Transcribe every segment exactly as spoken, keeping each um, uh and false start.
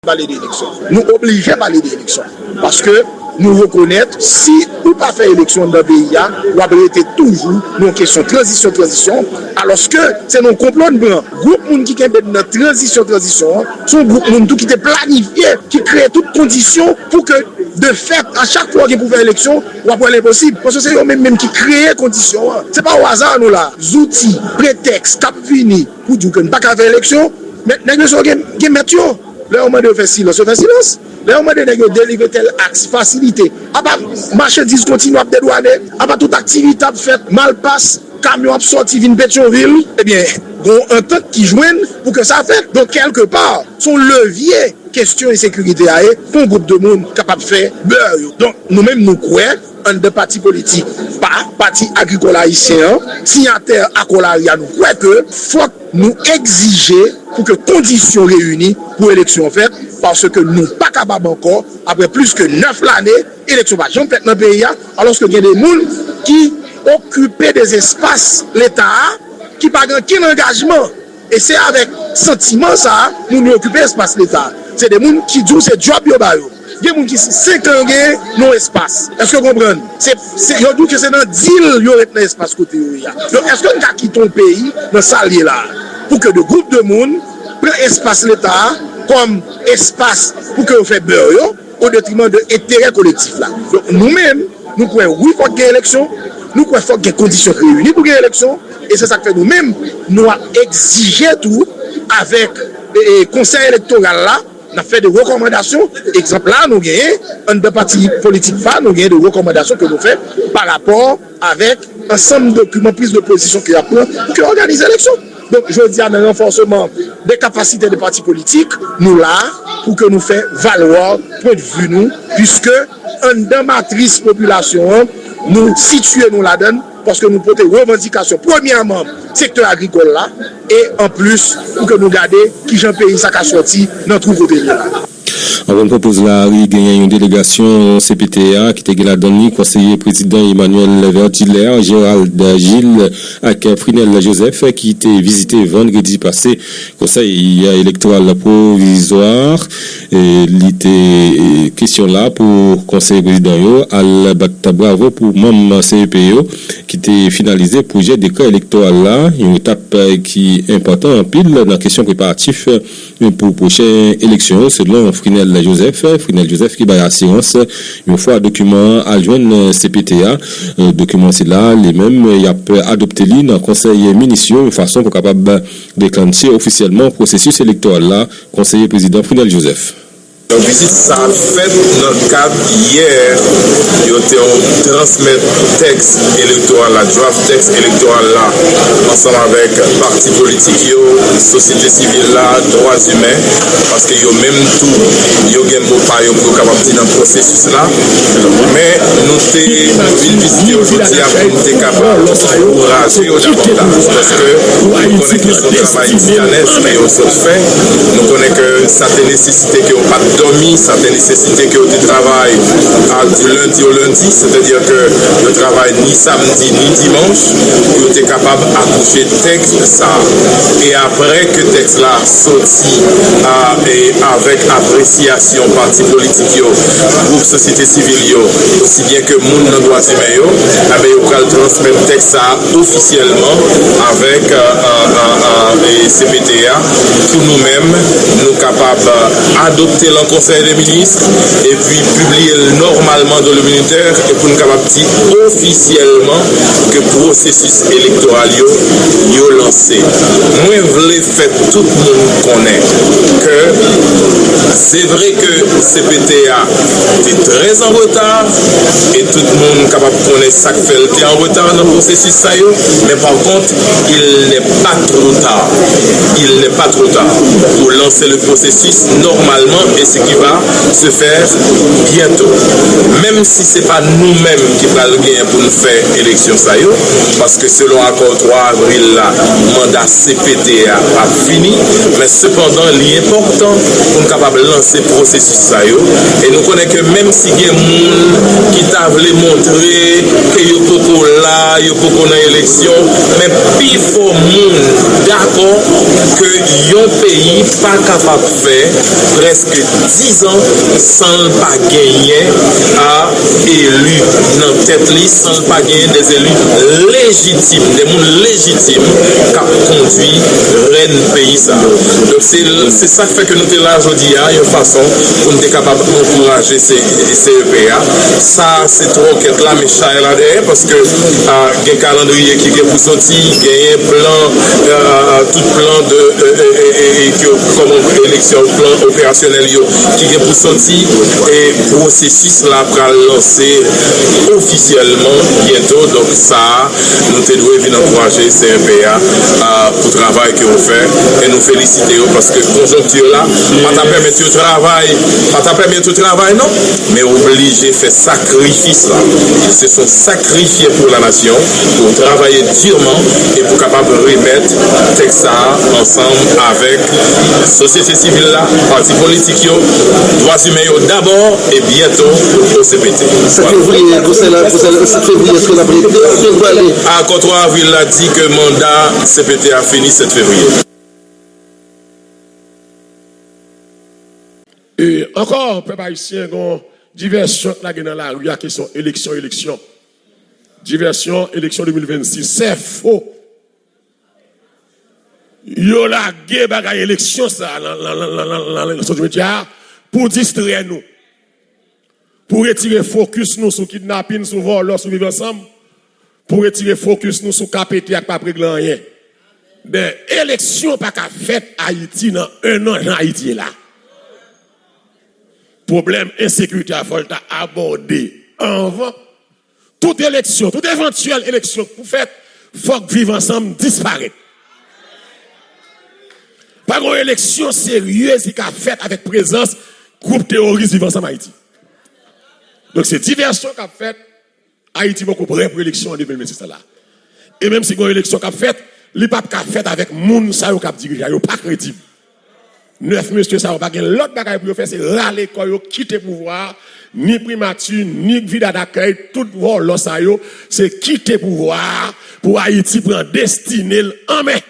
pale de eleksyon. Nou oblije pale de eleksyon. Paske nou rekonèt, si ou pa fè eleksyon nan peyi a, w ap rete toujou nan yon kesyon tranzisyon, tranzisyon. Alòske se nan yon konplo n pran. Gwoup moun ki kenbe n nan tranzisyon, tranzisyon an, se yon gwoup moun tou ki te planifye, ki kreye tout kondisyon pou ke, de fèt, a chak fwa w gen pou fè eleksyon, w ap wè l enposib. Paske se yo menm menm ki kreye kondisyon an. Se pa o aza nou la. Zouti, pretèks k ap vini pou di w ke n pa ka fè eleksyon, men nèg yo sa yo gen, gen mèt yo. Lè yo mande yo fè silans, yo fè silans. Lè yo mande nèg yo delivre tèl aks, fasilite, apa machandiz kontinye ap dedwane, apa tout aktivite ap fèt, malpas, kamyon ap sòti vin Petyonvil, ebyen, gen yon antant ki jwenn pou ke sa fèt. Donk, kèlkepa, se yon levye kesyon ensekirite a ye, pou yon gwoup de moun kapab fè bè yo. Donk, nou menm, nou kwè, anndan pati politik pa Pati Agrikòl Ayisyen an, siyatè akò lari a, nou kwè ke fòk nou egzije pou ke kondisyon reyini pou eleksyon an fèt, paske nou pa kapab ankò, apre plis ke nèf lane, eleksyon pa janm fèt nan peyi a, alòske gen de moun ki okipe de espas Leta a, ki pa gen okenn angajman. E se avèk santiman sa a, moun yo okipe espas Leta a. Se de moun ki di w se djòb yo ba yo. Gen moun ki senk an yo genyen nan yon espas. Èske w konprann? Se, se, yo di w ke se nan dil yo ret nan espas kote yo ye a. Donk, èske n ka kite yon peyi nan sa l ye la a, pou ke de gwoup de moun pran espas Leta a kòm espas pou ke yo fè bè yo, o detriman de enterè kolektif la. Donk, nou menm, nou kwè wi, fòk gen eleksyon, nou kwè fòk gen kondisyon k reyini pou gen eleksyon, e se sa k fè nou menm, nou ap egzije tou avèk, e, e, Konsèy Elektoral la, n ap fè de rekòmandasyon. Egzanp la, nou genyen, anndan pati politik pa nou, genyen de rekòmandasyon ke nou fè pa rapò avèk ansanm dokiman priz de pozisyon ke y ap pran pou ke yo òganize eleksyon. Donk, jodi a, nan ranfòsman de kapasite de pati politik, nou la pou ke nou fè valwa pwendvi nou, piske anndan matris popilasyon an, nou sitiye nou ladan l, paske nou pote revandikasyon, premyèman, sektè agrikòl la, e anplis, pou ke nou gade kijan peyi sa ka sòti nan twou kote l ye la. An bon pwopoz la, li genyen yon delegasyon C P T A ki te gen ladan li konseye prezidan Emmanuel Verdilaire, Gérald Gilles ak Frinel Joseph ki te vizite vandredi pase konsèy elektoral pwovizwa. E li te, e, kesyon la pou konseye prezidan yo al bat bravo pou manm C E P yo ki te finalize pwojè dekrè elektoral la, yon etap, e, ki enpòtan anpil nan kesyon preparatif pou pwochen eleksyon yo, selon Frinel Joseph. Frinel Joseph ki bay asirans yon fwa dokiman an al jwenn C P T A, dokiman sila, li menm, y ap adopte li nan konsèy minis yo, yon fason pou kapab deklanche ofisyèlman pwosesis elektoral la, konseye prezidan Frinel Joseph. Vizit sa a fèt nan kad yè yo te transmèt tèks elektoral la, draft tèks elektoral la, ansanm avèk pati politik yo, sosyete sivil la, dwa imen, paske yo menm tou, yo gen mo pa yo pou yo kapab di nan pwosesis la. Men nou te vin vizite yo jodi a pou nou te kapab ankouraje yo davantaj, paske nou konnen ke se yon travay titanès ke yo sot fè. Nou konnen ke sa te nesesite ke yo pa t dòmi, sa te nesesite ke yo te travay a, di lendi o lendi, sètadi ke yo travay ni samdi ni dimanch pou yo te kapab akouche tèks sa a. E apre ke tèks la soti a, e avèk apresyasyon pati politik yo, gwoup sosyete sivil yo, osi byen ke moun nan dwa imen yo, enben, yo pral transmèt tèks sa a ofisyèlman avèk, e, e, e, e, C P T A, pou nou menm, nou kapab, e, adopte l an konsèy de minis, epi pibliye l nòmalman dans le Moniteur, e pou nou kapab di ofisyèlman ke pwosesis elektoral yo, yo lanse. Mwen vle fè tout moun konnen ke se vre ke C P T A te trè an reta, e tout moun kapab konnen sa k fè l te an reta nan pwosesis sa yo, men pa kont, il n'est pas trop tard. Il n'est pas trop tard pour lancer le processus normalement, et ce qui va se faire bientôt. Menm si se pa nou menm ki pral genyen pou n fè eleksyon sa yo, paske selon akò twa avril la, manda C P T A ap fini, men sepandan, li enpòtan pou n kapab lanse pwosesis sa yo. E nou konnen ke menm si gen moun ki ta vle montre ke yo poko la, yo poko nan eleksyon, men pifò moun dakò ke yon peyi pa kapab fè prèske dizan san l pa genyen a eli nan tèt li, san l pa genyen de eli lejitim, de moun lejitim k ap kondui rèn peyi sa a. Donk, se, se sa k fè ke nou te la jodi a, yon fason pou n te kapab ankouraje se, se CEP a. Sa, se twòkèt la, men chay la dèyè, paske, a, gen kalandriye ki gen pou soti, genyen plan, a, tout plan de, e, e, e, e, e, ke, kòman eleksyon, plan operasyonèl yo ki gen pou soti, e pwosesis la pral lanse ofisyèlman byento. Donk, sa a, nou te dwe vin ankouraje CEP a, a, pou travay ke yo fè, e nou felisite yo, paske konjonkti la pa ta pèmèt yo travay, pa ta pèmèt yo travay, non, men oblije fè sakrifis la. Se son sakrifye pou la nasyon, pou travay diman e pou kapab remèt tèks sa a ansanm avèk sosyete sivil la, pati politik yo, dwa imen yo dabò e byento O C P T. Sèt fevriye, konsèy la, konsèy la, sèt fevriye, èske l ap rete oubyen l prale? Akò twa avril la di ke manda C P T a fini sèt fevriye. E ankò, pèp ayisyen, gen yon divèsyon k lage nan lari a, kesyon eleksyon, eleksyon. Divèsyon, eleksyon de mil vennsis, se fo. Yo lage bagay eleksyon sa a nan, nan, nan, nan, nan, nan, nan sosyo medya a pou distrè nou, pou retire fokis nou sou kidnapin, sou vòlò, sou viv ansanm, pou retire fokis nou sou K P T ak p ap regle anyen. Ben, eleksyon pa ka fèt Ayiti nan en an jan Ayiti ye la. Pwoblèm ensekirite a fò l ta abòde anvan. Tout eleksyon, tout evantyèl eleksyon k pou fèt, fòk Viv Ansanm disparèt. Pa gen yon eleksyon serye ki ka fèt avèk prezans gwoup teworis Viv Ansanm Ayiti. Donk, se divèsyon k ap fèt. Ayiti poko prè pou eleksyon an de mil vennsis la. E menm si gen yon eleksyon k ap fèt, li p ap ka fèt avèk moun sa yo k ap dirije a. Yo pa kredib. Nèf mesye sa yo pa gen lòt bagay pou yo fè, se rale kò yo, kite pouvwa a, ni primati, ni vida dakèy, tout vòlò sa yo, se kite pouvwa a pou Ayiti pran destine l an men.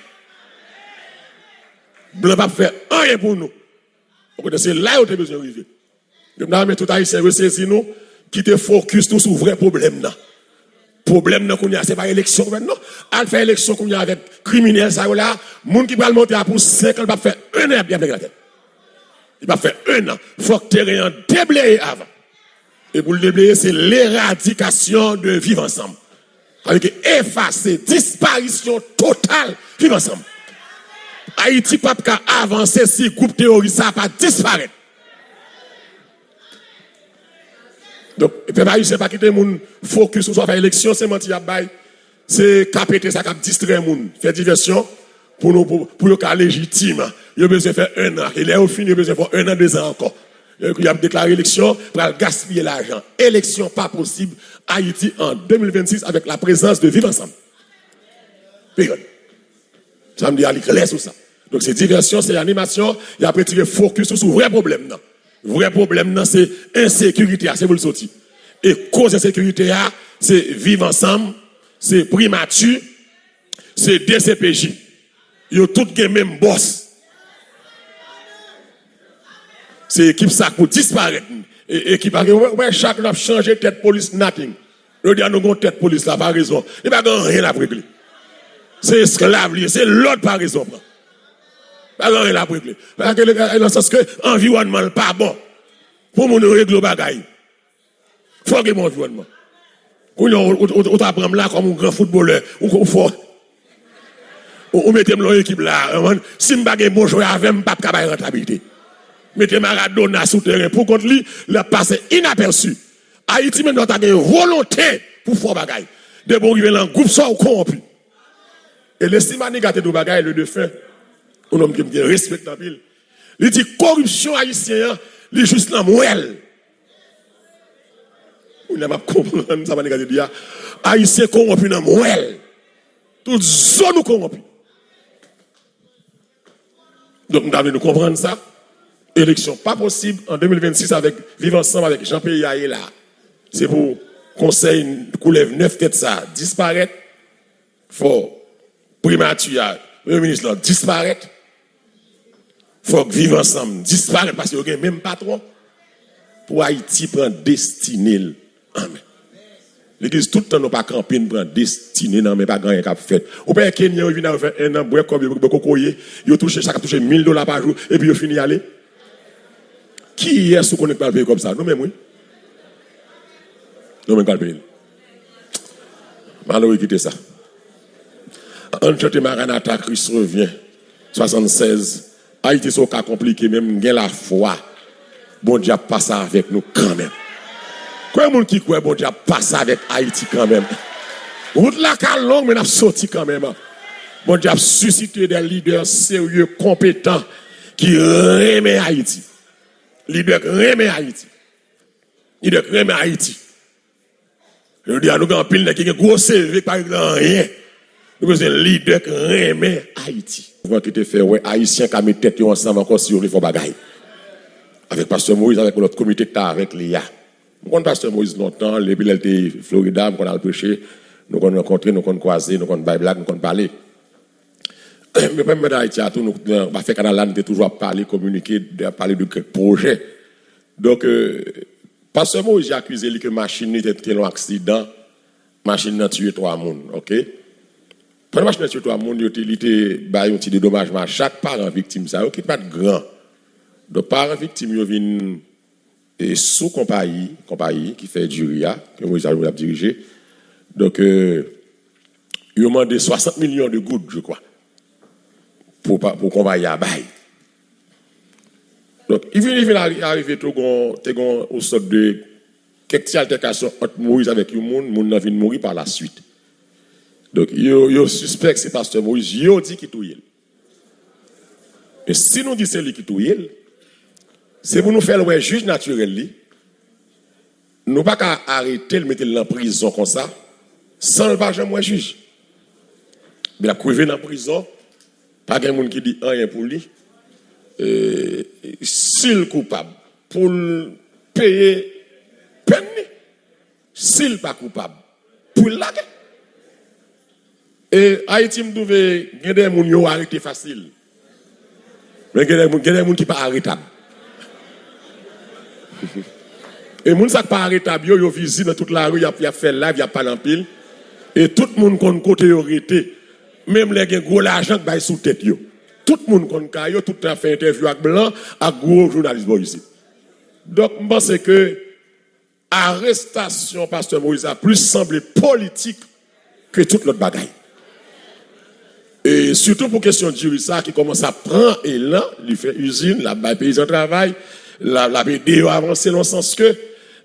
Blan p ap fè anyen pou nou. Okontrè, se la yo te bezwen rive. Yo ta renmen tout Ayisyen resezi nou, kite fokis nou sou vrè pwoblèm nan. Pwoblèm nan kounye a, se pa eleksyon k ap fèt, non. Al fè eleksyon kounye a avèk kriminèl sa yo la, moun ki pral monte a pou senk an, l p ap fè en an y ap, y ap lage latèt. Li p ap fè en an. Fòk teren an debleye avan. E pou l debleye, se leradikasyon de Viv Ansanm. Sa vle di efase, disparisyon total Viv Ansanm. Ayiti p ap ka avanse si gwoup teworis sa a pa disparèt. Donk, pèp ayisyen pa kite moun fokis sou afè eleksyon, se manti y ap bay. Se K P T sa k ap distrè moun, fè divèsyon pou nou, pou, pou yo ka lejitim. Yo bezwen fè en an. E lè yo fini, yo bezwen fè en an, dezan ankò. Y ap deklare eleksyon, pral gaspiye lajan. Eleksyon pa posib Ayiti an de mil vennsis avèk la prezans de Viv Ansanm. Peryòd. Sa m di a, li klè sou sa. Donk, se divèsyon, se animasyon, y ap retire fokis ou sou vrè pwoblèm nan. Vrè pwoblèm nan, se ensekirite a, se pou l soti. E koz ensekirite a, se Viv Ansanm, se Primati, se D C P J. Yo tout gen menm bòs. Se ekip sa k pou disparèt. E, ekip a gen, wè, wè, chak lè n ap chanje tèt polis, nothing. Jodi a, nou gen yon tèt polis la, pa rezon. Li pa gen anyen l ap regle. Se esklav li ye, se lòd pa rezon pran. Pa gen anyen l ap regle. Pa gen, nan sans ke anviwònman l pa bon. Pou moun yo regle yon bagay, fò gen bon anviwònman. Kounye a, ou, ou, ou, ou ta pran m la kòm yon gran foutbolè. Ou, ou fò. Ou, ou mete m nan yon ekip la, si m pa gen bon jwè avè m, m p ap ka bay rantabilite. Mete Maradona sou teren pou kont li, l ap pase inapèsi. Ayiti menm nan ta gen volonte pou fè yon bagay. Depi w rive nan gwoup sa, ou kowonpi. E Leslie Manigat te di yon bagay, le défunt, yon nonm ke m te respekte anpil. Li di, koripsyon ayisyen an, li jis nan mwèl. Kounye a m ap konprann sa Manigat te di a. Ayisyen kowonpi nan mwèl. Tout zo nou kowonpi. Donk, m ta vle nou konprann sa. Eleksyon pa posib an de mil vennsis avèk Viv Ansanm, avèk jan peyi a ye la. Se pou konsèy koulèv nèf tèt sa a disparèt. Fò primati a, premye minis lan disparèt. Fòk Viv Ansanm disparèt paske yo gen menm patwon. Pou Ayiti pran destine l an men. Legliz, tout tan nou pa kanpe, n pran destine nan men, pa gen anyen k ap fèt. Ou pa wè Kenyan yo vin al fè en an, bwè kòb yo, bwè kokoye, yo touche, chak ap touche mil dola pa jou, epi yo fini ale. Kiyès ou konnen k pral peye kòb sa? Nou menm, wi. Nou menm k pral peye l. Malere kite sa. Ann chante Maranatha, Christ revient, swasannsèz. Ayiti se yon ka konplike, men m gen lafwa Bondye ap pase avèk nou kanmenm. Konbyen moun ki kwè Bondye ap pase avèk Ayiti kanmenm? Wout la ka long, men n ap soti kanmenm. Bondye ap sisite de lidè serye, konpetan, ki renmen Ayiti. Lidè k renmen Ayiti. Lidè k renmen Ayiti. Jodi a, nou gen anpil nèg ki gen gwo C V k pa regle anyen. Nou bezwen lidè k renmen Ayiti. Mouvman ki te fè wè Ayisyen ka met tèt yo ansanm ankò si yo vle fè yon bagay. Avèk Pastè Moïse, avèk lòt komite k ta avèk li a. M konn Pastè Moïse lontan, depi lè l te Florida, m konn al preche, nou konn rankontre, nou konn kwaze, nou konn bay blag, nou konn pale. Men premye manda Ayiti a tou, nou, nou pa fè kanal la, nou te toujou ap pale, kominike, ap pale de kèk pwojè. Donk, euh, Pastè Moïse akize li ke machin li te, te nan yon aksidan, machin nan tiye twa moun, oke? Pandan machin nan tiye twa moun, yo te, li te bay yon ti dedomajman a chak paran viktim sa yo, ki pa t gran. Donk, paran viktim yo vin e sou konpayi, konpayi ki fè diri a, ke Moïse Ajouri ap dirije. Donk, euh, yo mande swasant milyon de goud, je crois, pou, pa- pou konpayi a bay. Donk, li vin, li vin ari- arive tou, gon, te gon yon sòt de kèk ti altèkasyon ant Moïse avèk yon moun, moun nan vin mouri pa la swit. Donk, yo, yo sispèk se pastè Moïse, yo di ki touye l. Men si nou di se li ki touye l, se pou nou fè l wè jij natirèl li. Nou pa ka arete l, mete l nan prizon konsa, san l pa janm wè jij. Epi l ap kweve nan prizon, pa gen moun ki di anyen pou li. E, si l koupab, pou l peye pèn li. Si l pa koupab, pou l lage. E Ayiti, m twouve gen de moun yo arete fasil. Men gen de moun, gen de moun ki pa aretab. E moun sa k pa aretab yo, yo vizib nan tout lari, y ap, y ap fè live, y ap pale anpil. E tout moun konn kote yo rete. Menm lè gen gwo lajan k bay sou tèt yo. Tout moun konn kay yo, tout tan y ap fè entèvyou ak blan, ak gwo jounalis bò isit. Donk, m panse ke arestasyon pastè Moïse la plis sanble politik ke tout lòt bagay. E sitou pou kesyon diri sa ki kòmanse ap pran elan, li fè izin, l ap bay peyizan travay, l ap, l ap ede yo avanse nan sans ke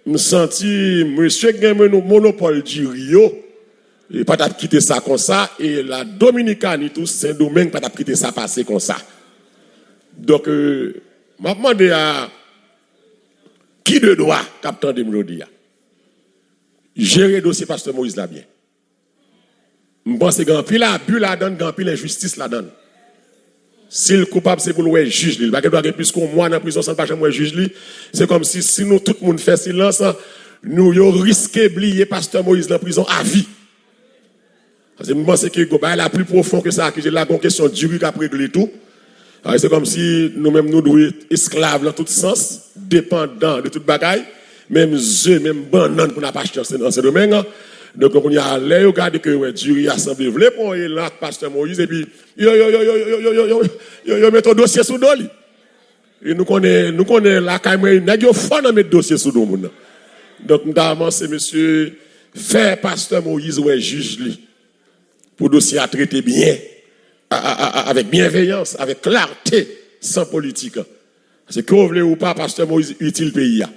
m santi mesye k gen mono- monopòl diri yo, e pa t ap kite sa konsa, e la Dominikani tou, Sendomeng pa t ap kite sa pase konsa. Donk, euh, m ap mande a ki de dwa k ap tande m jodi a, jere dosye pastè Moïse la byen. M panse gen anpil abi ladan l, gen anpil enjistis ladan l. Si l koupab, se pou l wè jij li. Li pa gen dwa gen plis ke yon mwa nan prizon san l pa janm wè jij li. Se kòmsi, si nou tout moun fè silans, nou, yo riske bliye pastè Moïse nan prizon avi. Paske m panse ke gon bagay la pli pwofon ke sa, ki se la gon kesyon diri k ap regle tou. A, se kòmsi nou menm nou dwe esklav nan tout sans, depandan de tout bagay, menm ze, menm bannann pou n ap achte an Sen, an Sendomeng. Donk, kounye a, lè yo gade ke yo wè diri a sanble vle pran yon elan ak pastè Moïse, epi yo, yo, yo mete yon dosye sou do li. E nou konnen, nou konnen lakay mwen, nèg yo fò nan met dosye sou do moun nan. Donk, m ta ranmase mesye, fè pastè Moïse wè jij li pou dosye a trete byen, a, a, a, a, avèk byenveyans, avèk klarte, san politik. Paske ke w vle ou pa, pastè Moïse itil peyi a.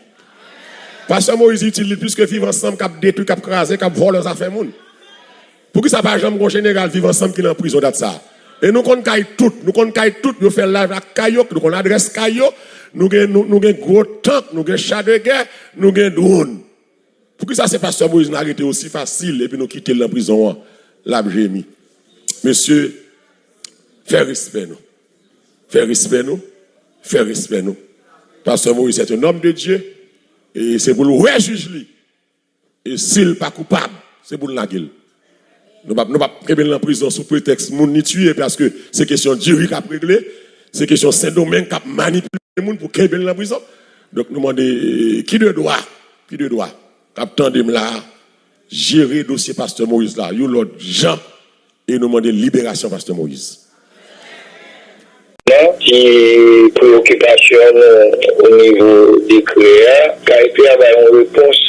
Pastè Moïse itil li plis ke Viv Ansanm k ap detwi, k ap kraze, k ap vòlè zafè moun. Poukisa pa janm gon jeneral Viv Ansanm ki nan prizon dat sa a? E nou konn kay tout, nou konn kay tout, yo fè live ak kay yo, nou konn adrès kay yo, nou gen, nou, nou gen gwo tank, nou gen cha de gè, nou gen dwòn. Poukisa se pastè Moïse n arete osi fasil epi nou kite l nan prizon an, l ap jemi? Mesye, fè respè nou. Fè respè nou. Fè respè nou. Pastè Moïse se yon nonm de Dye, e se pou l wè jij li. E si l pa koupab, se pou l lage l. Nou p ap, nou p ap kenbe l nan prizon sou pretèks moun li tiye, paske se kesyon diri k ap regle, se kesyon Sendomeng k ap manipile moun pou kenbe l nan prizon. Donk nou mande, ki de dwa, ki de dwa, k ap tande m la a, jere dosye pastè Moïse la yon lòt jan, e nou mande liberasyon pastè Moïse. Nan ki preyokipasyon nou o nivo dekrè a, K E P a bay yon repons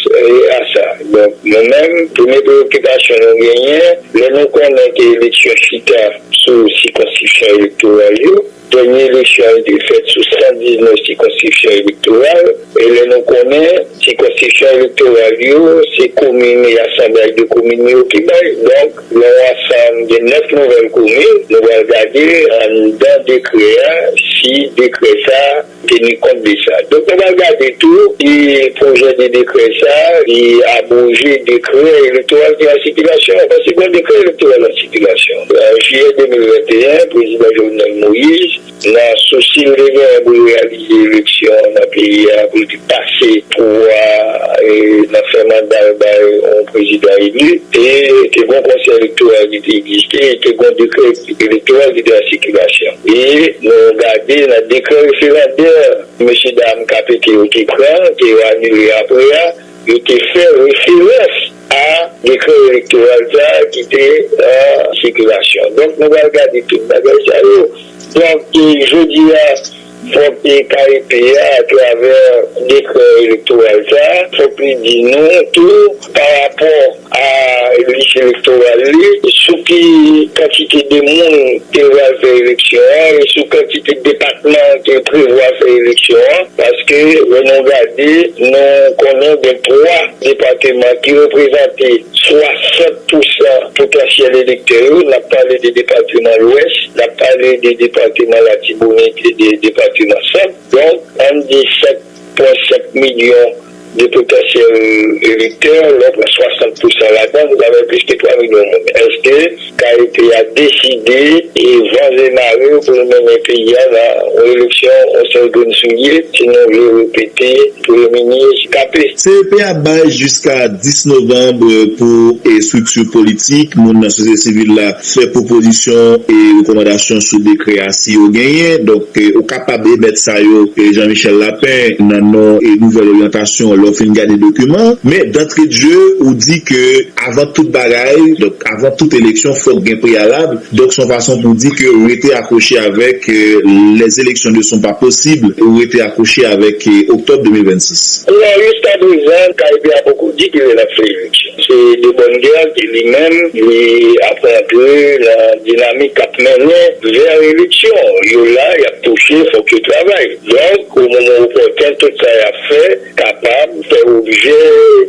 a sa. Donk, nou menm, premye preyokipasyon nou genyen, lè nou konnen ke eleksyon chita sou sikonskripsyon elektoral yo, dènye eleksyon an te fèt sou san diznèf sikonskripsyon elektoral, e lè nou konnen sikonskripsyon elektoral yo, se komin e asanblaj de komin yo ki bay. Donk, nan yon ansanm de nèf nouvèl komin, nou pral gade anndan dekrè a si dekrè sa a teni kont de sa. Donk, nou pral gade tou si pwojè de dekrè sa a, li abroje dekrè elektoral ki an sikilasyon an, paske gen yon dekrè elektoral an sikilasyon. An jiyè de mil venteyen, prezidan Jovenel Moïse, nan sousi l te genyen pou l reyalize eleksyon nan peyi a, pou l te pase pouvwa a, e nan fè manda l bay yon prezidan eli, e te gen yon konsèy elektoral ki te egziste, e te gen yon dekrè elektoral ki te an sikilasyon. E nou gade nan dekrè referandè mesye dam K P T yo te pran, ke yo anile apre a, yo te fè referans a dekrè elektoral sa a ki te an sikilasyon. Donk, nou pral gade tout bagay sa yo. Donk, e, jodi a, fòk e K E P a, atravè dekrè elektoral sa a, fòk li di nou tou, pa rapò a lis elektoral li, sou ki kantite de moun ke l pral fè eleksyon an, e sou kantite depatman ke l prevwa fè eleksyon an, paske lè nou gade, nou konnen gen twa depatman ki reprezante swasant pou san potansyèl elektè yo, n ap pale de depatman Lwès, n ap pale de depatman Latibonit e de depatman Sant. Donk, ann di sèt pwen senk milyon de potansyèl elektè, lè w pran swasant pou san ladan l, sa fè plis ke twa milyon moun. Èske K E P a deside e vanze mare pou l mennen peyi a nan yon eleksyon yon sèl grenn soulye, si nou vle repete Premye Minis K P? C E P a bay jiska dis novanm pou e estrikti politik, moun nan sosyete sivil la fè pwopozisyon e rekòmandasyon sou dekrè a si yo genyen. Donk, e, ou kapab emèt sa yo, e, Jean Michel Lapin, nan non e Nouvèl Oryantasyon, lè w fin gade dokiman an. Men, d'antre de jeu, ou di ke avan tout bagay, donk, avan tout eleksyon, fòk gen preyalab. Donk, se yon fason pou di ke ou rete akwoche avèk, e, les élections ne sont pas possibles, ou rete akwoche avèk, e, oktòb de mil vennsis. Non, jiska prezan, K E P a poko di kilè l ap fè eleksyon. Se Debonne Guerre ki li menm, li ap rantre nan dinamik k ap mennen vè eleksyon. Yo la, y ap touche, fòk yo travay. Donk, o moman opòten, tout sa y ap fè kapab fè objè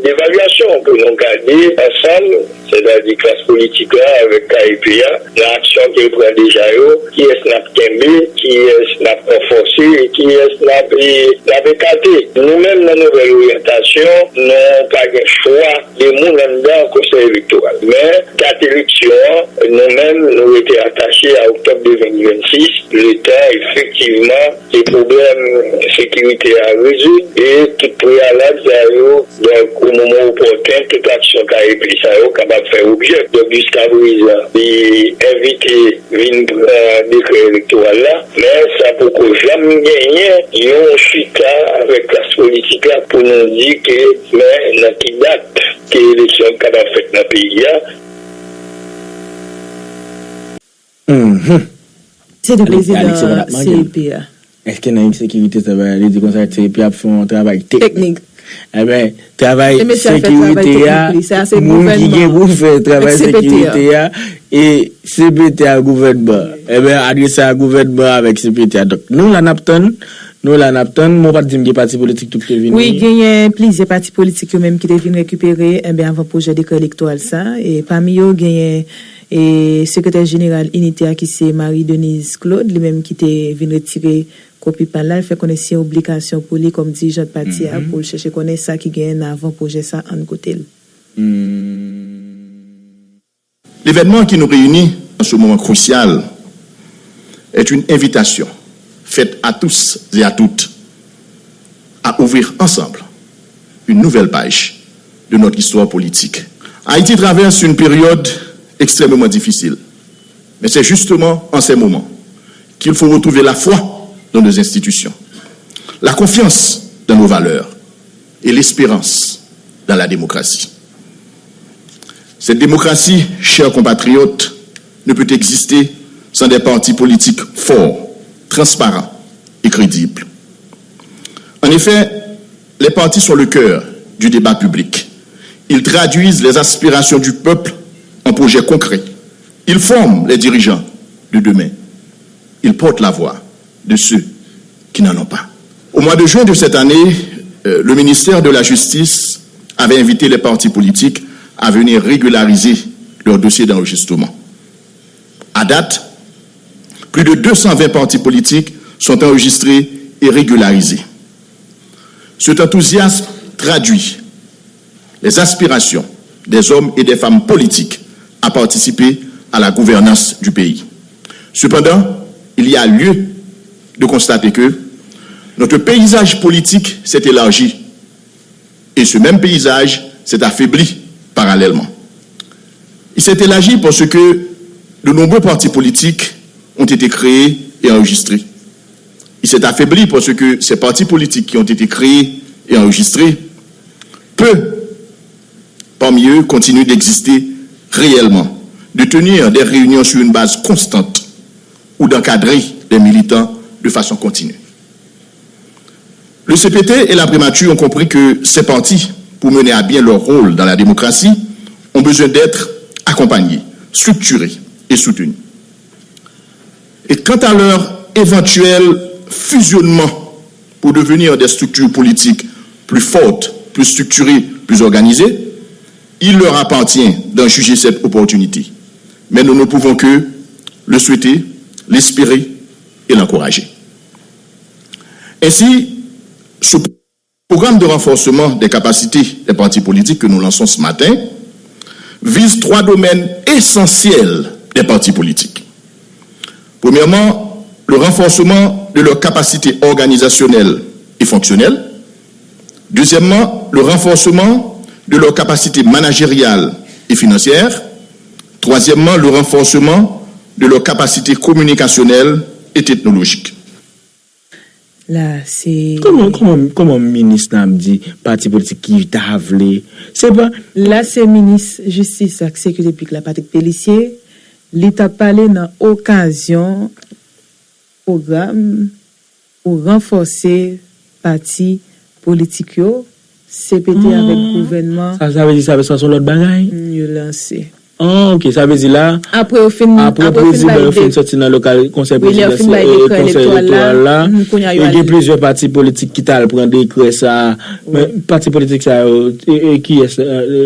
devalyasyon pou nou gade ansanm, sètadi klas politik la avèk K E P a, nan aksyon ke l pran deja yo, kiyès n ap kenbe, kiyès n ap ranfòse e kiyès n ap, e, n ap ekate. Nou menm nan Nouvèl Oryantasyon, nou pa gen chwa de moun anndan Konsèy Elektoral. Men, dat eleksyon an, nou menm, nou rete atache a oktòb de mil vennsis, letan, efektivman, ke pwoblèm sekirite a rezoud e tout preyalab sa yo. Donk, o moman opòten, tout aksyon K E P sa yo kapab fè objè. Donk, jiska prezan, li envite vin pran dekrè elektoral la, men sa poko janm genyen yon chita avèk klas politik la pou nou di ke, men, nan ki dat ke eleksyon kapab fèt nan peyi a. Se de prezidan C E P a. Èske nan ensekirite sa va ale di konsa C E P ap fè yon travay teknik? Enben, travay sekirite a, moun ki gen pou fè travay sekirite a, e C P T a gouvènman. Enben, adrese a gouvènman avèk C P T a. Donk, nou la n ap tann, nou la n ap tann, men w pa t di m gen pati politik tou ki te vini. Wi, genyen plizyè pati politik yo menm ki te vin rekipere, enben, avan pwojè dekrè elektoral sa. E pami yo, genyen e sekretè jeneral Inite a ki se Marie Denise Claude, li menm ki te vin retire kopi pa l la, l fè konnen se yon oblikasyon pou li kòm dirijant pati a pou l chèche konnen sa ki genyen nan avan pwojè sa a kote l. L'événement qui nous réunit en ce moment crucial est une invitation faite à tous et à toutes à ouvrir ensemble une nouvelle page de notre histoire politique. Haïti traverse une période extrêmement difficile, mais c'est justement en ces moments qu'il faut retrouver la foi dans nos institutions, la confiance dans nos valeurs et l'espérance dans la démocratie. Cette démocratie, chers compatriotes, ne peut exister sans des partis politiques forts, transparents et crédibles. En effet, les partis sont le cœur du débat public. Ils traduisent les aspirations du peuple en projets concrets. Ils forment les dirigeants de demain. Ils portent la voix de ceux qui n'en ont pas. Au mois de juin de cette année, euh, le ministère de la Justice avait invité les partis politiques à venir régulariser leur dossier d'enregistrement. À date, plus de deux cent vingt partis politiques sont enregistrés et régularisés. Cet enthousiasme traduit les aspirations des hommes et des femmes politiques à participer à la gouvernance du pays. Cependant, il y a lieu de constater que notre paysage politique s'est élargi et ce même paysage s'est affaibli parallèlement. Il s'est élargi parce que de nombreux partis politiques ont été créés et enregistrés. Il s'est affaibli parce que ces partis politiques qui ont été créés et enregistrés, peu parmi eux continuent d'exister réellement, de tenir des réunions sur une base constante ou d'encadrer des militants de façon continue. Le C P T et la primature ont compris que ces partis, pour mener à bien leur rôle dans la démocratie, ont besoin d'être accompagnés, structurés et soutenus. Et quant à leur éventuel fusionnement pour devenir des structures politiques plus fortes, plus structurées, plus organisées, il leur appartient d'en juger cette opportunité. Mais nous ne pouvons que le souhaiter, l'espérer et l'encourager. Ainsi, ce programme de renforcement des capacités des partis politiques que nous lançons ce matin vise trois domaines essentiels des partis politiques. Premièrement, le renforcement de leurs capacités organisationnelles et fonctionnelles. Deuxièmement, le renforcement de leurs capacités managériales et financières. Troisièmement, le renforcement de leurs capacités communicationnelles et technologiques. La se. Kòman kòman kòman minis la ap di pati politik ki ta vle? Se pa. La se minis jistis ak sekirite piblik la Patrick Pélissier, li t ap pale nan okazyon pwogram pou ranfòse pati politik yo, C P T avèk gouvènman. Sa sa vle di sa sa se yon lòt bagay? Yo lanse. Ah, ok, sa vle di la. Apre yo fin apre prezidan yo fin soti nan lokal konsèy prezidansyèl konsèy elektoral la, e gen plizyè pati politik ki t al pran dekrè sa a. Men pati politik sa yo, e, e kiyès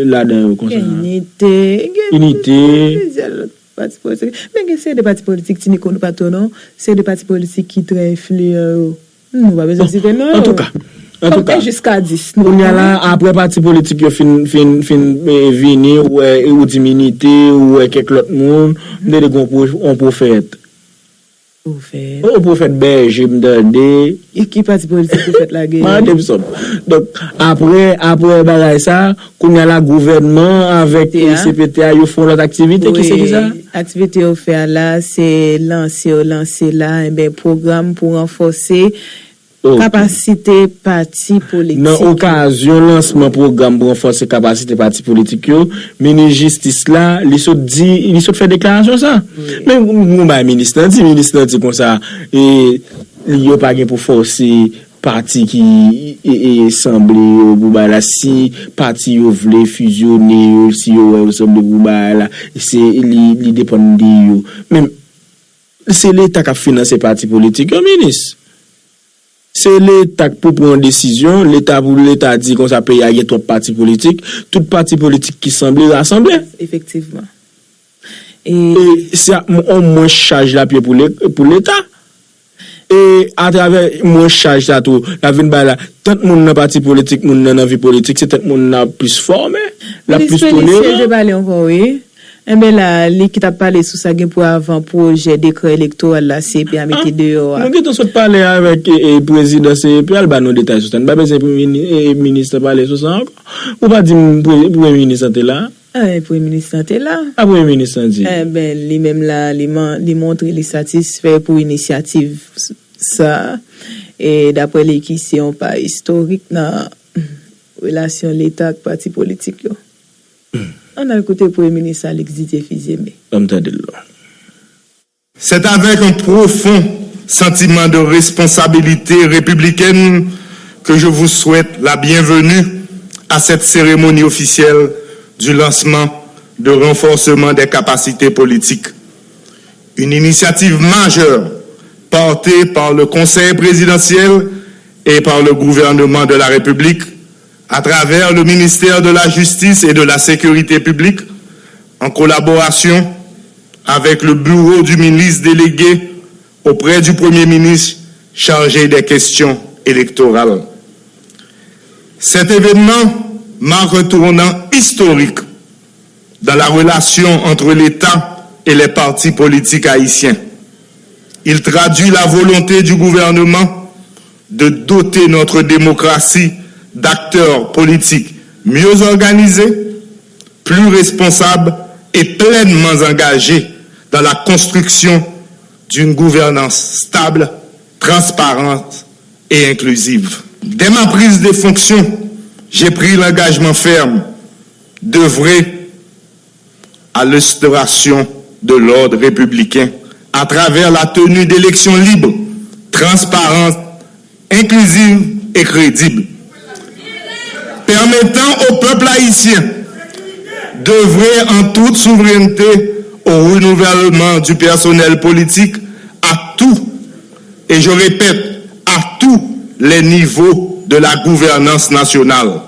ladan yo konsa? Gen Inite, gen plizyè lòt pati politik. Men gen seri de pati politik, Tini konn pa tou non, seri de pati politik ki trè enfliyan yo. Nou pa bezwen site non yo. Antouka, antouka. Konte jiska dis. Nou pa Kounye a la, apre pati politik yo fin, fin, fin eh, vini, ou wè, ou di Inite, ou wè kèk lòt moun, m tande gen yon pwofèt. Pwofèt. Yon pwofèt bèje, m tande. E ki pati politik pwofèt la genyen? Mande m sa. Donk, apre, apre bagay sa, Kounye a la, gouvènman avèk C P T a, yo fè yon lòt aktivite. Ki se ki sa? Aktivite yo fè a la, se lanse yo lanse la, enben, pwogram pou ranfòse kapasite pati politik yo. Nan okazyon lansman pwogram pou ranfòse kapasite pati politik yo, minis jistis la, li sot di, li sot fè deklarasyon sa. Men, m bay minis lan di, minis lan di konsa, e, yo pa gen pou fòse pati ki e, e, sanble yo pou bagay la, si pati yo vle fizyone yo, si yo wè yo sanble pou bagay la, se li, li depann de yo. Men, se Leta k ap finanse pati politik yo, minis. Se Leta k pou pran desizyon, Leta pou Leta di konsa peyi a gen twòp pati politik, tout pati politik ki sanble rasanble. Efektivman. E se ap yon mwens chaj l ap ye pou Leta. E atravè mwens chaj sa tou, l ap vin bay la, tant moun nan pati politik, moun nan nan vi politik, se tant moun nan ap plis fòme, l ap plis tolere. Te pale ankò, wi. Enben la, li ki t ap pale sou sa gen pou avan pwojè dekrè elektoral la C E P a mete deyò a. Nou gentan sot pale avèk e, e, prezidan C E P a, l ba nou detay sou sa. Nou pa bezwen premye mini- e, minis lan pale sou sa ankò. Ou pa di m pre- premye minis lan te la? Enben, premye minis lan te la. A premye minis lan di? Enben, li menm la, li, man- li montre li satisfè pou inisyativ sa a. E daprè li ki se yon pa istorik nan relasyon Leta ak pati politik yo. Ann al koute Premye Minis Alix Didier Fils-Aimé. Ann tande l non. C'est avec un profond sentiment de responsabilité républicaine que je vous souhaite la bienvenue à cette cérémonie officielle du lancement de renforcement des capacités politiques. Une initiative majeure portée par le Conseil présidentiel et par le gouvernement de la République à travers le ministère de la Justice et de la Sécurité publique, en collaboration avec le bureau du ministre délégué auprès du Premier ministre chargé des questions électorales. Cet événement marque un tournant historique dans la relation entre l'État et les partis politiques haïtiens. Il traduit la volonté du gouvernement de doter notre démocratie d'acteurs politiques mieux organisés, plus responsables et pleinement engagés dans la construction d'une gouvernance stable, transparente et inclusive. Dès ma prise de fonction, j'ai pris l'engagement ferme d'œuvrer à l'instauration de l'ordre républicain à travers la tenue d'élections libres, transparentes, inclusives et crédibles, permettant au peuple haïtien d'œuvrer en toute souveraineté au renouvellement du personnel politique à tout, et je répète, à tous les niveaux de la gouvernance nationale.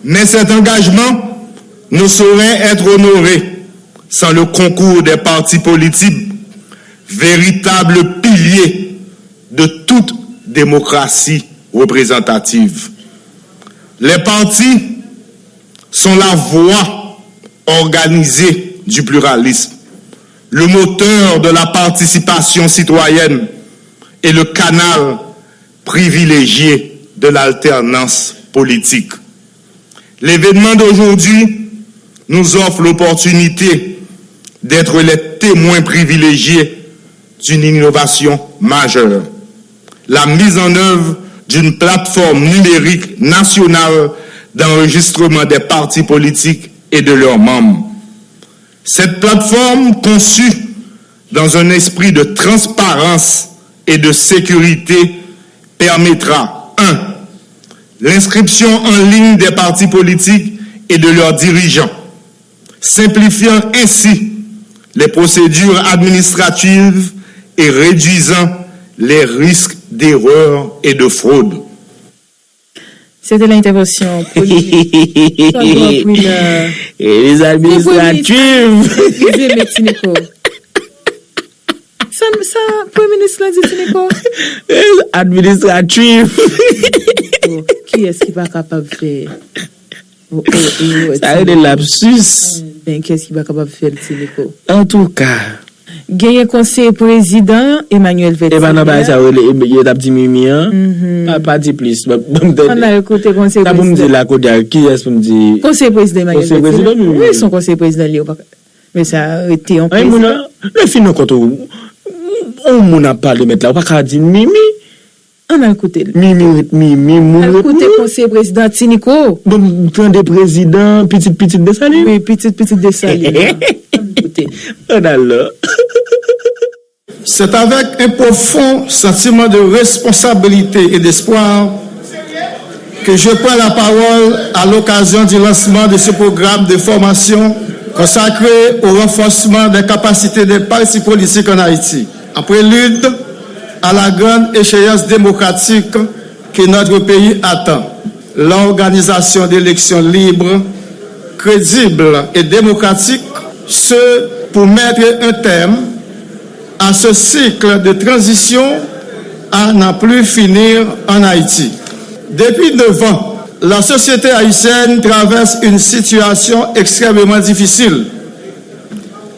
Mais cet engagement ne saurait être honoré sans le concours des partis politiques, véritables piliers de toute démocratie représentative. Les partis sont la voie organisée du pluralisme, le moteur de la participation citoyenne et le canal privilégié de l'alternance politique. L'événement d'aujourd'hui nous offre l'opportunité d'être les témoins privilégiés d'une innovation majeure, la mise en œuvre d'une plateforme numérique nationale d'enregistrement des partis politiques et de leurs membres. Cette plateforme, conçue dans un esprit de transparence et de sécurité, permettra un. L'inscription en ligne des partis politiques et de leurs dirigeants, simplifiant ainsi les procédures administratives et réduisant les risques d'erreur et de fraude. Se te la entèvansyon Premye Minis Tòdwò Prila. Elis administratif. Elis Metiniko. Sa, sa Premye Minis la di Tiniko? Administratif. Bon, kiyès ki pa kapab fè? Oh, oh, oh, Sa rele lapsus. Ben, kiyès ki pa kapab fè l, Tiniko? Antouka. Genyen konseye prezidan Emmanuel Vertinger. E pa nan bagay sa yo rele, e, yo t ap di Mimi an. Pa, pa di plis. Ban m tande. Ann al koute konseye prezidan. Sa pou m di la kounye a, kiyès pou m di? Konseye prezidan Emmanuel Konseye prezidan, Vertinger. Mimi. Wi, se yon konseye prezidan li yo. Men sa rete yon prezidan. Lè fin rankontre w, yon moun ap pale mèt la, ou pa ka di Mimi. Ann al koute l. Mimi ret Mimi, moun ret moun. Al koute konseye prezidan Tiniko. Bon, m tande prezidan, pitit pitit Desalin. Wi, pitit pitit Desalin. Ann koute. Ann al la. C'est avec un profond sentiment de responsabilité et d'espoir que je prends la parole à l'occasion du lancement de ce programme de formation consacré au renforcement des capacités des partis politiques en Haïti, en prélude à la grande échéance démocratique que notre pays attend, l'organisation d'élections libres, crédibles et démocratiques, ce pour mettre un terme à ce cycle de transition à n'en plus finir en Haïti. Depuis neuf ans, la société haïtienne traverse une situation extrêmement difficile.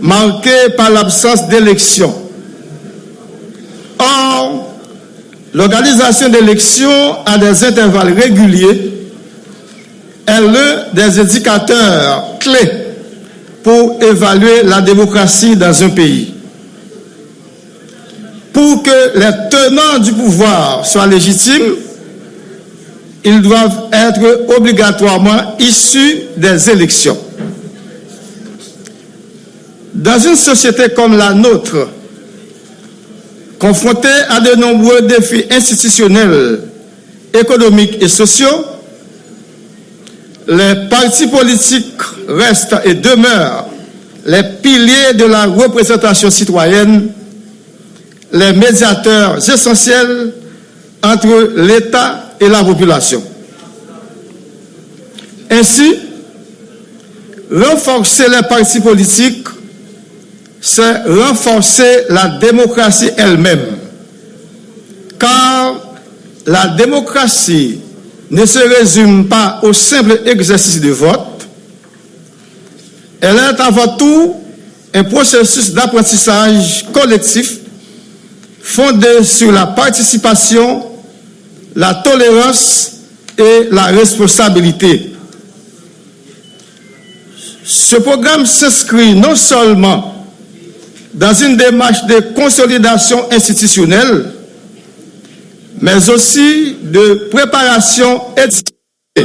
marquée par l'absence d'élection. Or, l'organisation d'élections à des intervalles réguliers est l'un des indicateurs clés pour évaluer la démocratie dans un pays. Pour que les tenants du pouvoir soient légitimes, ils doivent être obligatoirement issus des élections. Dans une société comme la nôtre, confrontée à de nombreux défis institutionnels, économiques et sociaux, les partis politiques restent et demeurent les piliers de la représentation citoyenne, les médiateurs essentiels entre l'État et la population. Ainsi, renforcer les partis politiques, c'est renforcer la démocratie elle-même. Car la démocratie ne se résume pas au simple exercice de vote, elle est avant tout un processus d'apprentissage collectif fondé sur la participation, la tolérance et la responsabilité. Ce programme s'inscrit non seulement dans une démarche de consolidation institutionnelle, mais aussi de préparation et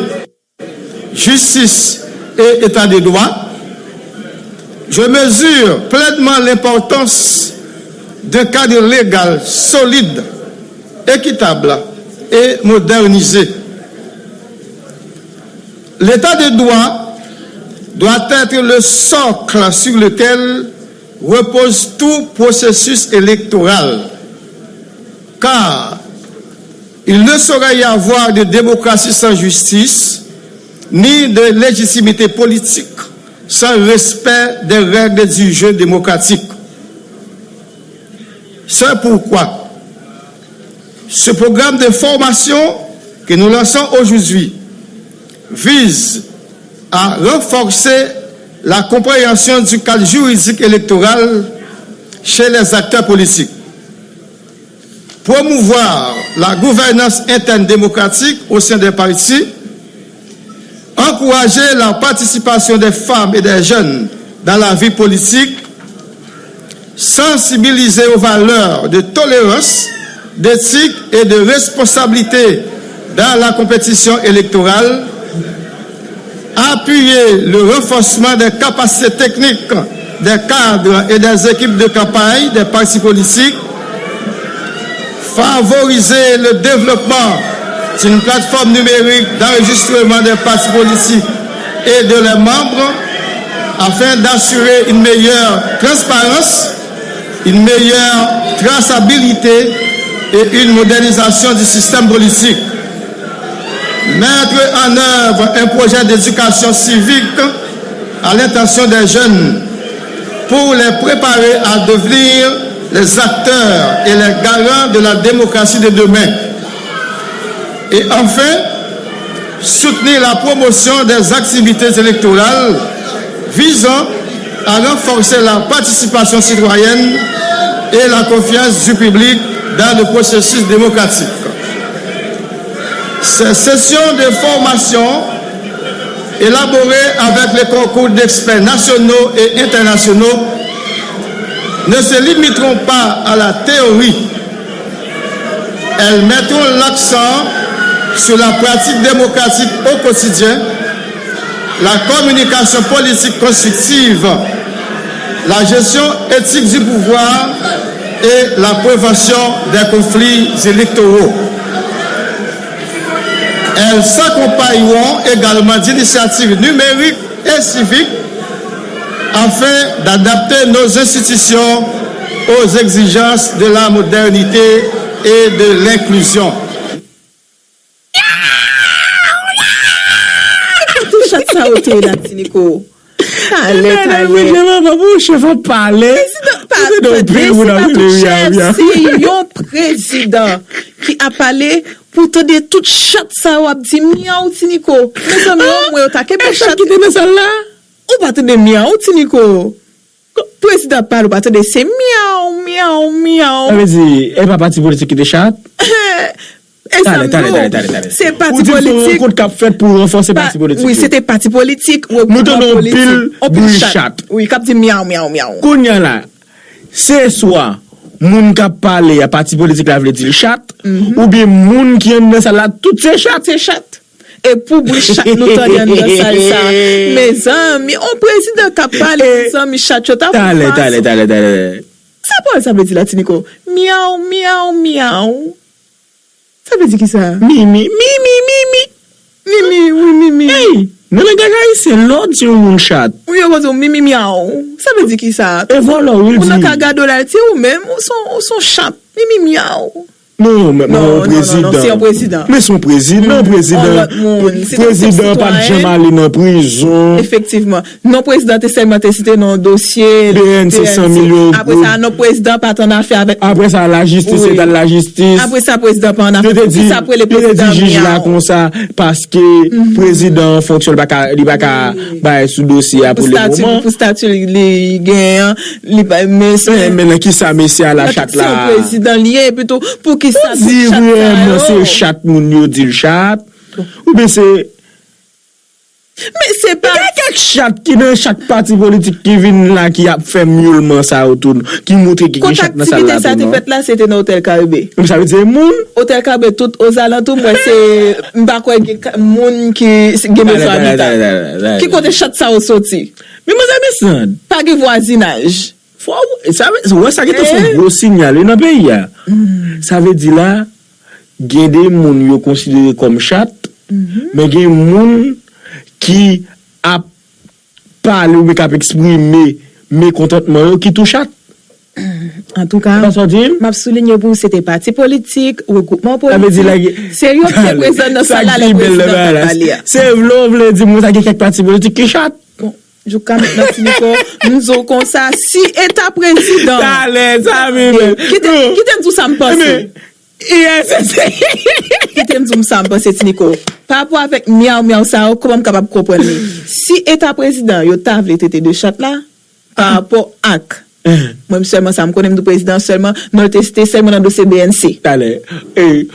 justice et état de droit. Je mesure pleinement l'importance d'un cadre légal solide, équitable et modernisé. L'état de droit doit être le socle sur lequel repose tout processus électoral, car il ne saurait y avoir de démocratie sans justice, ni de légitimité politique sans respect des règles du jeu démocratique. C'est pourquoi ce programme de formation que nous lançons aujourd'hui vise à renforcer la compréhension du cadre juridique électoral chez les acteurs politiques, promouvoir la gouvernance interne démocratique au sein des partis, encourager la participation des femmes et des jeunes dans la vie politique, sensibiliser aux valeurs de tolérance, d'éthique et de responsabilité dans la compétition électorale, appuyer le renforcement des capacités techniques des cadres et des équipes de campagne des partis politiques, favoriser le développement d'une plateforme numérique d'enregistrement des partis politiques et de leurs membres afin d'assurer une meilleure transparence, une meilleure traçabilité et une modernisation du système politique. Mettre en œuvre un projet d'éducation civique à l'intention des jeunes pour les préparer à devenir les acteurs et les garants de la démocratie de demain. Et enfin, soutenir la promotion des activités électorales visant à renforcer la participation citoyenne et la confiance du public dans le processus démocratique. Ces sessions de formation, élaborées avec le concours d'experts nationaux et internationaux, ne se limiteront pas à la théorie. Elles mettront l'accent sur la pratique démocratique au quotidien, la communication politique constructive, la gestion éthique du pouvoir et la prévention des conflits électoraux. Elles s'accompagneront également d'initiatives numériques et civiques afin d'adapter nos institutions aux exigences de la modernité et de l'inclusion. Kote chat sa yo te ye la, Ti Niko? Talè, talè. Prezidan pa, prezidan pa tou chèf, se yon prezidan ki ap pale pou tande tout chat sa yo ap di myaw, Ti Niko. Mezanmi, yon mwen yo ta kenbe chat ki te nan sal la. Ou pa tande myaw, Ti Niko? Prezidan pale, ou pa tande, se myaw, myaw, myaw. Sa vle di, e pa pati politik ki te chat? E sa m di w, se pati politik. Ou di se yon rankont k ap fèt pou ranfòse pati politik yo. Wi, se te pati politik, regroupman politik, anpil bri chat. Wi, k ap di myaw, myaw, myaw. Kounye a la, se swa moun k ap pale a, pati politik la vle di l chat, oubyen moun ki anndan sal la, tout se chat. Se chat. E pou bri chat nou tande anndan sal sa. Mezanmi, on prezidan k ap pale, mezanmi, chat yo t ap fase. Talè, talè, talè, talè. Sa pawòl sa vle di la, Ti Niko? Myaw, myaw, myaw. Sa vle di kisa? Mimi, mimi, mimi. Mimi, wi, mimi. Ey, nan langaj ayisyen, lè w di yon moun chat. Wi, yo poze w mimi myaw. Sa vle di kisa? E vòlò, wi, l di. Moun nan ka gade w la, l di ou menm, ou son, ou son chat. Mimi myaw. Non, men, men, non, non, non, non, se yon prezidan. Men se yon prezidan, prezidan. Yon lòt moun. Si te yon prezidan pa t janm ale nan prizon. Efektivman. Non, prezidan te sèlman te site nan dosye B N C, san milyon goud. Apre sa, non, prezidan pa t annafè avèk. Apre sa, lajistis, eta lajistis. Apre sa, prezidan pa annafè. Poukisa pou rele prezidan myaw? Yo te di jij la konsa, paske prezidan an fonksyon, li pa ka, li pa ka bay sou dosye a pou le moman. Pou stati li genyen an, li pa, men se. Men, men nan kisa mesye a la chat la? Se yon prezidan li ye, epi tou, poukisa tout chat sa yo? Ou di vrèman se chat moun yo di l chat? Oubyen se Men se pa. Gen kèk chat ki nan chak pati politik ki vin la, ki ap fè myolman sa yo tou, ki montre ki gen chat nan sal la tou, non? Kot aktivite sa te fèt la, se te nan Otèl Karibe. Men sa vle di se moun. Otèl Karibe, tout ozalantou, m wè se, m pa kwè gen ka- moun ki gen bezwen abitan. Ki kote chat sa yo soti? Men manzè Miss Sand. Pa gen vwazinaj. Fò w, sa vle, ou wè sa gentan fè yon gwo sinyal, wi, nan peyi a. Sa vle di la, gen de moun yo konsidere kòm chat, men gen moun ki ap pale oubyen k ap eksprime mekontantman yo ki tou chat. Antouka, m ap soulinye pou ou, se te pati politik, regroupman politik, se yo ki te prezan nan sal la lè prezidan t ap pale a. Se vle w vle di m sa gen kèk pati politik ki chat. Bon, jouka mentnan, Ti Niko, m di w konsa, si eta prezidan. Talè, sa vin. Kite, kite m di w sa m panse. Kite m di w sa m panse, Ti Niko. Pa rapò avèk myaw myaw sa yo, kòman m kapab konprann li? Si eta prezidan yo ta vle trete de chat la, pa rapò ak. Mwen sèlman sa m konnen, m di w prezidan sèlman, non, l te site sèlman nan dosye B N C. Talè. M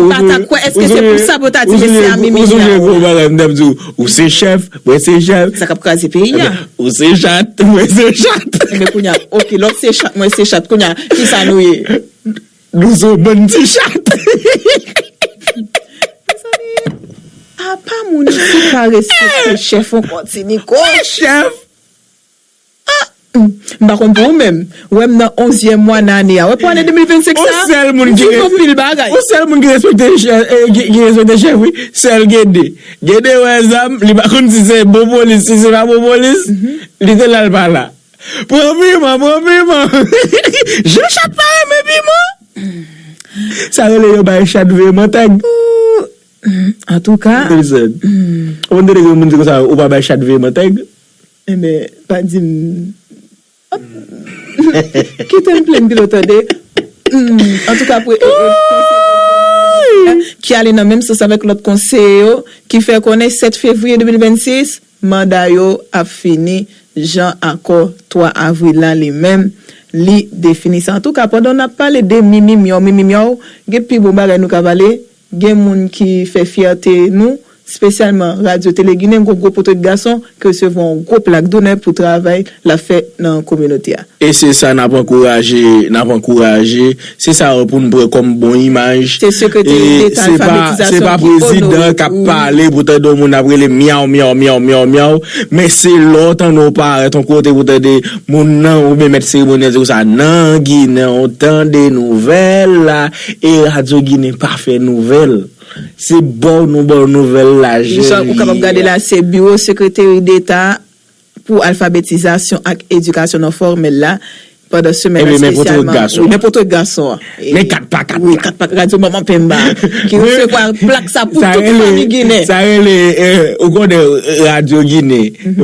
pa ta kwè, èske se pou sa pou yo ta di mesye a mimi myaw? Ou sonje gwo bagay m t ap di w, ou se chèf, mwen se chèf. Sa k ap kraze peyi a. Ou se chat, mwen se chat. Ebyen kounye a, oke, lè w se chat, mwen se chat, kounye a, kisa nou ye? Nou se yon bann ti chat. Mezanmi, apa moun isit pa respekte chèf ankò, Ti Niko? Chèf! Ah, m pa konn pou ou menm. Wè m nan onzyèm mwa nan ane a. Wè pou ane de mil vennsenk sa, m viv yon pil bagay. Yon sèl moun ki respekte chèf, eh, ki, ki respekte chèf, wi. Sèl Gede. Gede wè zam, li pa konn si se bon polis, si se pa bon polis. Li te la, l pa la. Pran piman, pran piman. Jan chat pa renmen piman. Sa rele yo bay chat veye mantèg. Antouka. Ou konn tande gen moun di konsa, ou pa bay chat veye mantèg? Enben, pa di m. Kite m plenn pito tande. Antouka, pou ki ale nan menm sans avèk lòt konseye yo, ki fè konnen sèt fevriye de mil vennsis, manda yo ap fini, jan akò twa avril la li menm, li defini sa. Antouka, pandan n ap pale de mimi myaw, mimi myaw, gen pi bon bagay nou ka pale, gen moun ki fè fyète nou, espesyalman Radyo Tele Ginen, gwo, gwo poto gason, ki resevwa yon gwo plak donè pou travay l ap fè nan kominote a. E se sa n ap ankouraje, n ap ankouraje. Se sa yo pou n pran kòm bon imaj. Se sekreteri deta alfabetizasyon ki onore. E se pa, se pa prezidan k ap pale pou tande yon moun ap rele myaw, myaw, myaw, myaw, myaw. Men se lè w tande w parèt yon kote pou tande moun nan oubyen mèt seremoni an di konsa, nan Ginen, w tande nouvèl la, e Radyo Ginen pa fè nouvèl. Se ba w nou ba w nouvèl la, jèn li ye a. Ou kapab gade la, se biwo sekreteri deta pou alfabetizasyon ak edikasyon non fòmèl la, pandan semèn nan espesyalman. Wi, men potorik gason an. Men kat pa kat la. Wi, kat pa kat, Radyo Manman Penba, ki resevwa plak sa pou tout fanmi Ginen. Sa rele, eh, ou konnen, eh, Radyo Ginen.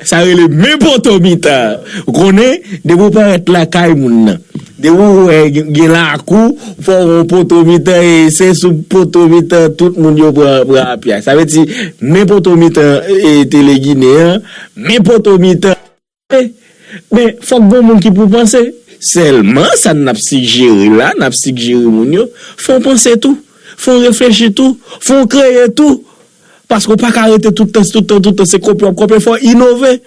Sa rele men poto mitan. Ou konnen, depi w parèt lakay moun nan. Depi w wè gen, gen lakou, fò w yon poto mitan, e se sou poto mitan tout moun yo pran, pran apyay. Sa vle di, men poto mitan, e, Tele Ginen an, men poto mitan. E, Men, fòk gon moun ki pou panse. Sèlman, sa n ap sigjere la, n ap sigjere moun yo, fò w panse tou, fò w reflechi tou, fò w kreye tou. Paske w pa ka rete tout tan, tout tan, tout tan, se kopi w ap kopi, fò w inove.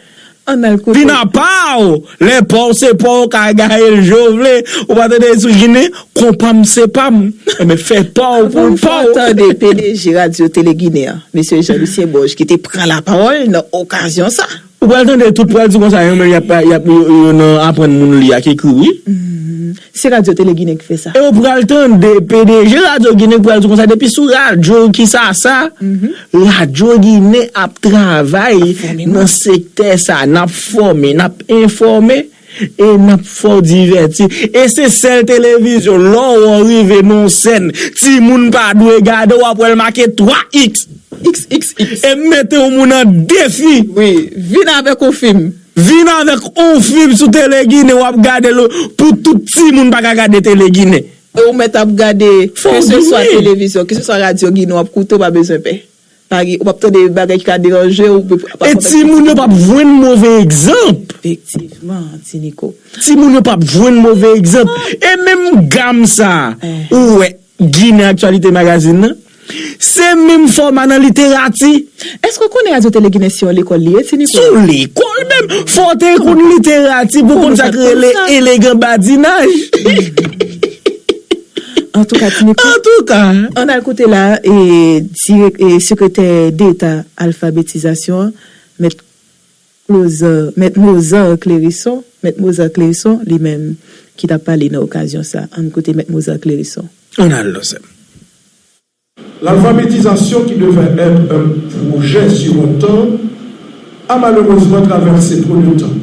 Ann al kote. Vin apa w! Lè pa w se pa w, w ka gaye l jan w vle. Ou pa tande sou Ginen, konpa m se pa m. Enben, fè pa w pou l pa w. Fò tande P D G Radyo Tele Ginen an, mesye Jean Lucien Borges, ki te pran lapawòl nan okazyon sa. Ou pral tande tout pral di konsa, yo menm y ap, y ap, yo, yo nan aprann moun li ak ekri, wi. Se Radyo Tele Ginen ki fè sa. E ou pral tande P D G Radyo Ginen ki pral di konsa, depi sou radyo ki sa sa, Radyo Ginen ap travay nan sektè sa, n ap fòme, n ap enfòme, e n ap fè w divèti. E se sèl televizyon, lè w rive nan yon sèn, timoun pa dwe gade, w ap wè l make twa X. X X X. E m mete yon moun an defi. Wi, vin avèk yon fim. Vin avèk yon fim sou Tele Ginen, w ap gade l pou tout timoun pa ka gade Tele Ginen. E ou mèt ap gade, keseswa televizyon, keseswa radyo Ginen, w ap koute, w pa bezwen pè. Pa gen, ou p ap tande bagay ki ka deranje w. E timoun yo p ap jwenn move egzanp. Efektivman, Ti Niko. Timoun yo p ap jwenn move egzanp. E menm gam sa, ou wè, Ginen Aktyalite Magazine nan, se menm fòma nan literati. Èske w konnen Radyo Tele Ginen se yon lekòl li ye, Ti Niko? Se yon lekòl menm. Fò w te konn literati pou w konn sa k rele elegan badinaj. Antouka, Ti Niko. Antouka. Ann al koute la, e, dirèk, e, sekretè deta alfabetizasyon an, mèt Closer, mèt Mozart Clérisson, mèt Mozart Clérisson, li menm, ki t ap pale nan okazyon sa. Ann koute mèt Mozart Clérisson. Ann al, non, sè m. L'alphabétisation, qui devait être un projet si longtemps, a malheureusement traversé trop de temps.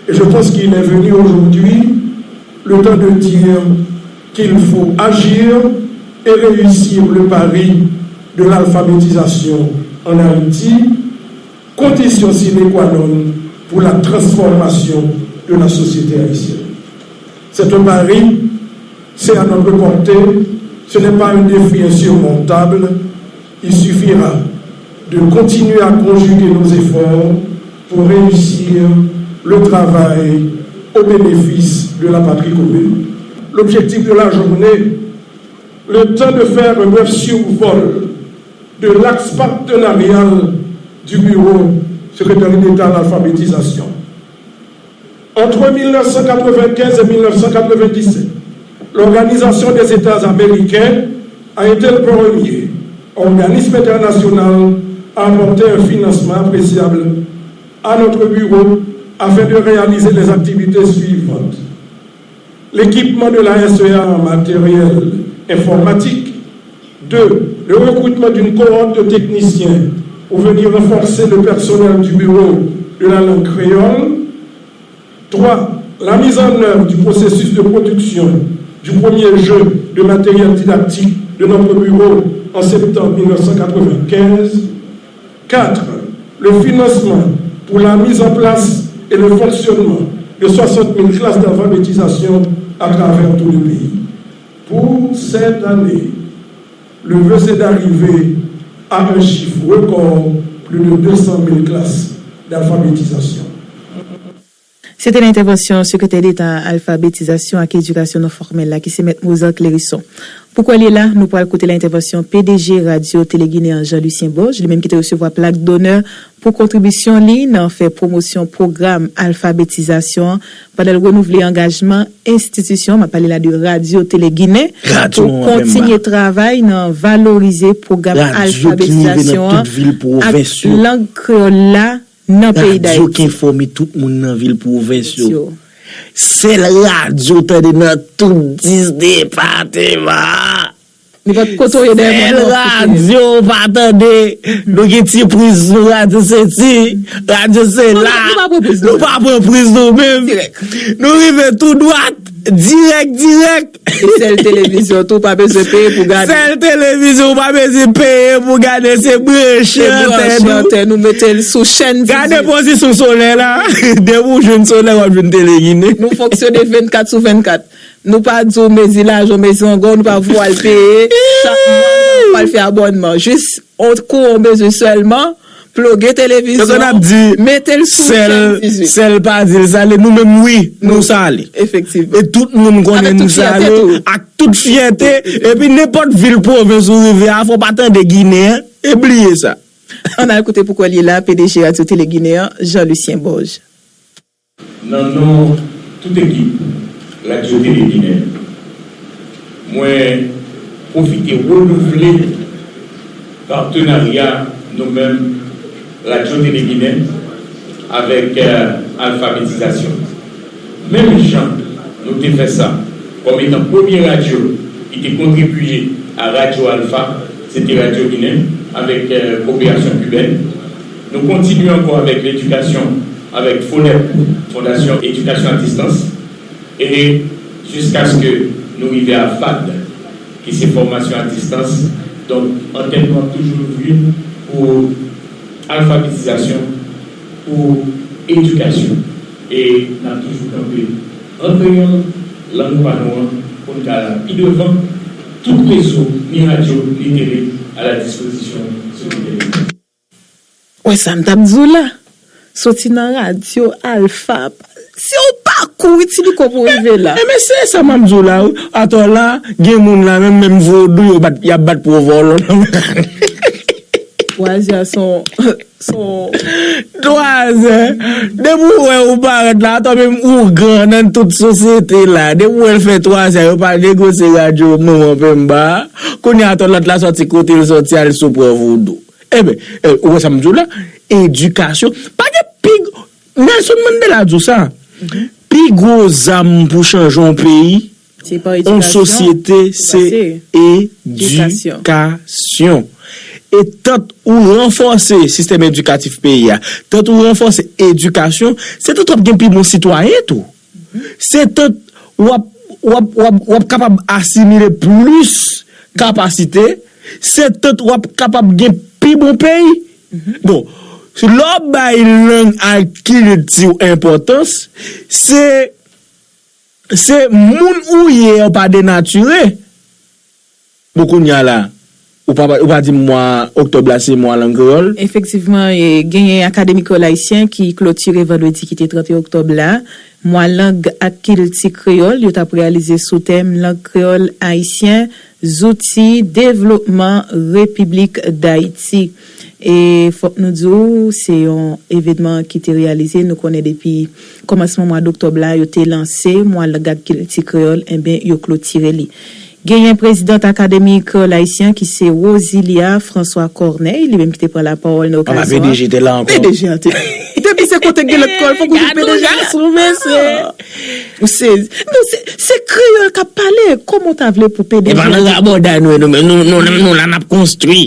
Et je pense qu'il est venu aujourd'hui le temps de dire qu'il faut agir et réussir le pari de l'alphabétisation en Haïti, condition sine qua non pour la transformation de la société haïtienne. C'est un pari, c'est à notre portée, ce n'est pas un défi insurmontable, il suffira de continuer à conjuguer nos efforts pour réussir le travail au bénéfice de la patrie commune. L'objectif de la journée, le temps de faire un bref survol de l'axe partenarial du Bureau, Secrétariat d'État à l'alphabétisation. Entre mille neuf cent quatre-vingt-quinze et mille neuf cent quatre-vingt-dix-sept, l'Organisation des États américains a été le premier organisme international à apporter un financement appréciable à notre bureau afin de réaliser les activités suivantes. L'équipement de la S E A en matériel informatique. Deux, le recrutement d'une cohorte de techniciens pour venir renforcer le personnel du bureau de la langue créole. Trois, la mise en œuvre du processus de production du premier jeu de matériel didactique de notre bureau en septembre mille neuf cent quatre-vingt-quinze. Quatre, le financement pour la mise en place et le fonctionnement de soixante mille classes d'alphabétisation à travers tout le pays. Pour cette année, le vœu, c'est d'arriver à un chiffre record, plus de deux cent mille classes d'alphabétisation. Se te nan entèvansyon Sekretè Deta Alfabetizasyon ak Edikasyon Non Fòmèl la, ki se Mèt Mozart Clérisson. Pou kwè li la, nou pral koute la entèvansyon P D G Radyo Tele Ginen an, Jean Lucien Borges, li menm ki te resevwa plak donè pou kontribisyon li nan fè pwomosyon pwogram alfabetizasyon an, pandan l renouvle angajman enstitisyon, m ap pale la de Radyo Tele Ginen, pou kontinye travay nan valorize pwogram alfabetizasyon an ak lang kreyòl la nan peyi Dayiti. Radyo ki enfòme tout moun nan vil pwovens yo. Sèl radyo tande nan tout dis depatman. Nenpòt kote w ye dèyè mwen, radyo pa tande. Nou gen ti priz sou radyo Senti. Radyo se la. Nou pa pran priz nou menm. Nou rive tou dwat, dirèk, dirèk. E sèl televizyon tou, pa bezwen peye pou gade. Sèl televizyon, ou pa bezwen peye pou gade, se branche antèn ou. Mete l sou chèn. Gade pozisyon solèy la. Depi w jwenn solèy, w ap jwenn Tele Ginen. Nou fonksyone vennkat sou vennkat. Nou pa di w mezi lajan, mezi ango, nou pa voye w al peye. Chak mwa, nou pa al fè abònman. Jis yon kou, yon bezwen sèlman. Ploge televizyon, mete l sou chèn dizuit. Sèl pa di l sale, nou menm wi, nou sale. Efektivman. E tout moun konnen nou sale, ak tout fyète. Epi nenpòt vil pwovens ou rive a, fò w pa tande Ginen an, e bliye sa. Ann al koute pou kwè l ye la, P D G Radyo Tele Ginen an, Jean Lucien Borges. Nan non tout ekip Radyo Tele Ginen, mwen pwofite renouvle patenarya nou menm Radyo Tele Ginen avèk, eh, alfabetizasyon. Menm jan nou te fè sa kòm etan premye radyo ki te kontribiye a Radyo Alfa, se te Radyo Ginen avèk, eh, koperasyon kibèn. Nou kontinye ankò avèk ledikasyon avèk FONEP, Fondasyon Edikasyon a Distans, e jiskaske nou rive a FAD, ki se fòmasyon a distans. Donk, antèn nou ap toujou louvri pou alfabetizasyon, pou edikasyon. E n ap toujou kanpe an kreyòl, lang pa nou an, pou n ka la pi devan tout rezo, ni radyo, ni tele, a la dispozisyon sou tout tele. Wè sa m t ap di w la. Soti nan radyo, Alfa, se yon pakou wi, Tiliko, pou w rive la. Enben, se sa m ap di w la wi. Atò la, gen moun la, menm, menm vodou, yo bat, y ap bat pou yo vòlò nan men. Twazè se yon, se yon Twazè. Depi w wè ou parèt la, atò menm ougan nan tout sosyete la. Depi w wè l fè twazè, yo pa negosye radyo manman Pemba. Kounye a, atò lòt la sòti kote l sòti, al sou pran vodou. Enben, eh, ou wè sa m di w la? Edikasyon. Pa gen pi. Nelson Mandela di w sa. Pi gwo zam pou chanje yon peyi, yon sosyete, se edikasyon. E tant ou ranfòse sistèm edikatif peyi a, tant ou ranfòse edikasyon, se tant w ap gen pi bon sitwayen tou. Se tant w ap, w ap, w ap, w ap kapab asimile plis kapasite, se tant w ap kapab gen pi bon peyi. Bon, lè w bay lang ak kilti w enpòtans, se, se moun ou ye a pa denatire. Bon, kounye a la, ou pa, ou pa di m mwa oktòb la se mwa lang kreyòl? Efektivman, e, genyen Akademi Kreyòl Ayisyen ki klotire vandredi ki te trant et un oktòb la. Mwa lang ak kilti kreyòl, yo t ap reyalize sou tèm Lang kreyòl ayisyen, zouti devlopman Repiblik Dayiti. E fòk nou di w, se yon evènman ki te reyalize, nou konnen depi kòmansman mwa doktòb la, yo te lanse mwa lang ak kilti kreyòl, enben, yo klotire li. Genyen prezidant Akademi Kreyòl Ayisyen ki se Rosilia François Corneille, li menm ki te pran lapawòl nan okazyon an. P D G te la ankò. P D G a te. Depi se kote k gen lòt kòl, fòk ou di P D G a sou mesye. Ou sezi. Non, se, se kreyòl k ap pale. Kòman w ta vle pou P D G a? E pa nan rabòday nou ye, nou menm, nou, nou, nou la n ap konstwi.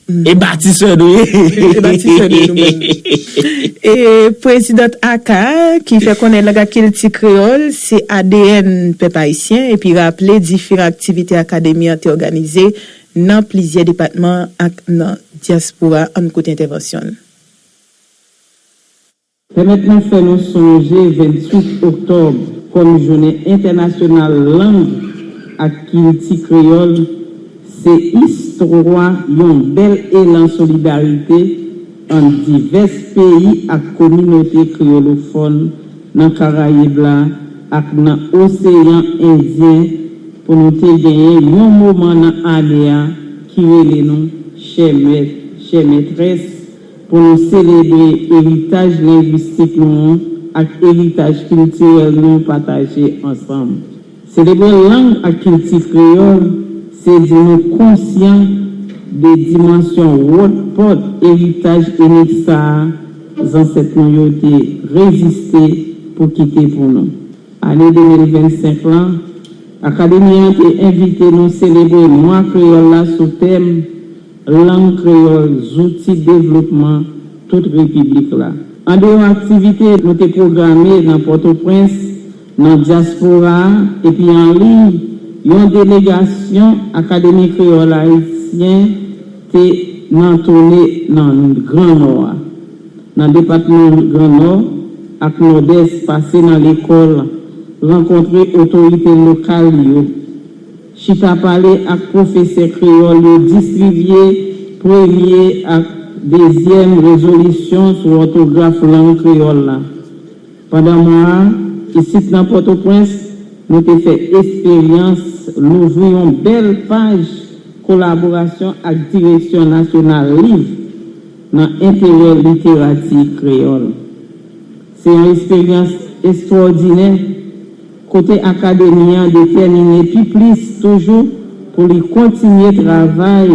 E batisè nou ye. E batisè nou ye nou menm. E prezidant aka ki fè konnen lang ak kilti kreyòl se A D N pèp ayisyen, epi raple diferan aktivite akademi an te òganize nan plizyè depatman ak nan dyaspora. Ann koute entèvansyon l. Pèmèt nou fè nou sonje venntuit oktòb kòm Jounen Entènasyonal Lang ak Kilti Kreyòl se istwa yon bèl elan solidarite ant divès peyi ak kominote kreyolofòn nan Karayib la ak nan Oseyan Endyen pou nou te genyen yon moman nan ane a ki rele nou chè mèt, chè mètrès, pou nou selebre eritaj lengwistik nou an ak eritaj kiltirèl nou pataje ansanm. Selebre lang ak kilti kreyòl, se di nou konsyan de dimansyon wòtpòt eritaj inik sa a zansèt nou yo te reziste pou kite pou nou. Ane de mil vennsenk lan, Akademi an te envite nou selebre mwa kreyòl la sou tèm Lang kreyòl, zouti devlopman tout repiblik la. Andeyò aktivite nou te pwograme nan Pòtoprens, nan dyaspora a, epi an liy, yon delegasyon Akademi Kreyòl Ayisyen te nan toune nan Gran Nò a. Nan depatman Gran Nò ak Nòdès, pase nan lekòl, rankontre otorite lokal yo, chita pale ak pwofesè kreyòl yo, distribye premye ak Dezyèm rezolisyon sou òtograf lang kreyòl la. Pandan mwa a, isit nan Pòtoprens, nou te fè esperyans louvri yon bèl paj kolaborasyon ak Direksyon Nasyonal Liv nan enterè literati kreyòl. Se yon esperyans estwòdinè kote akademi an detèmine pi plis toujou pou li kontinye travay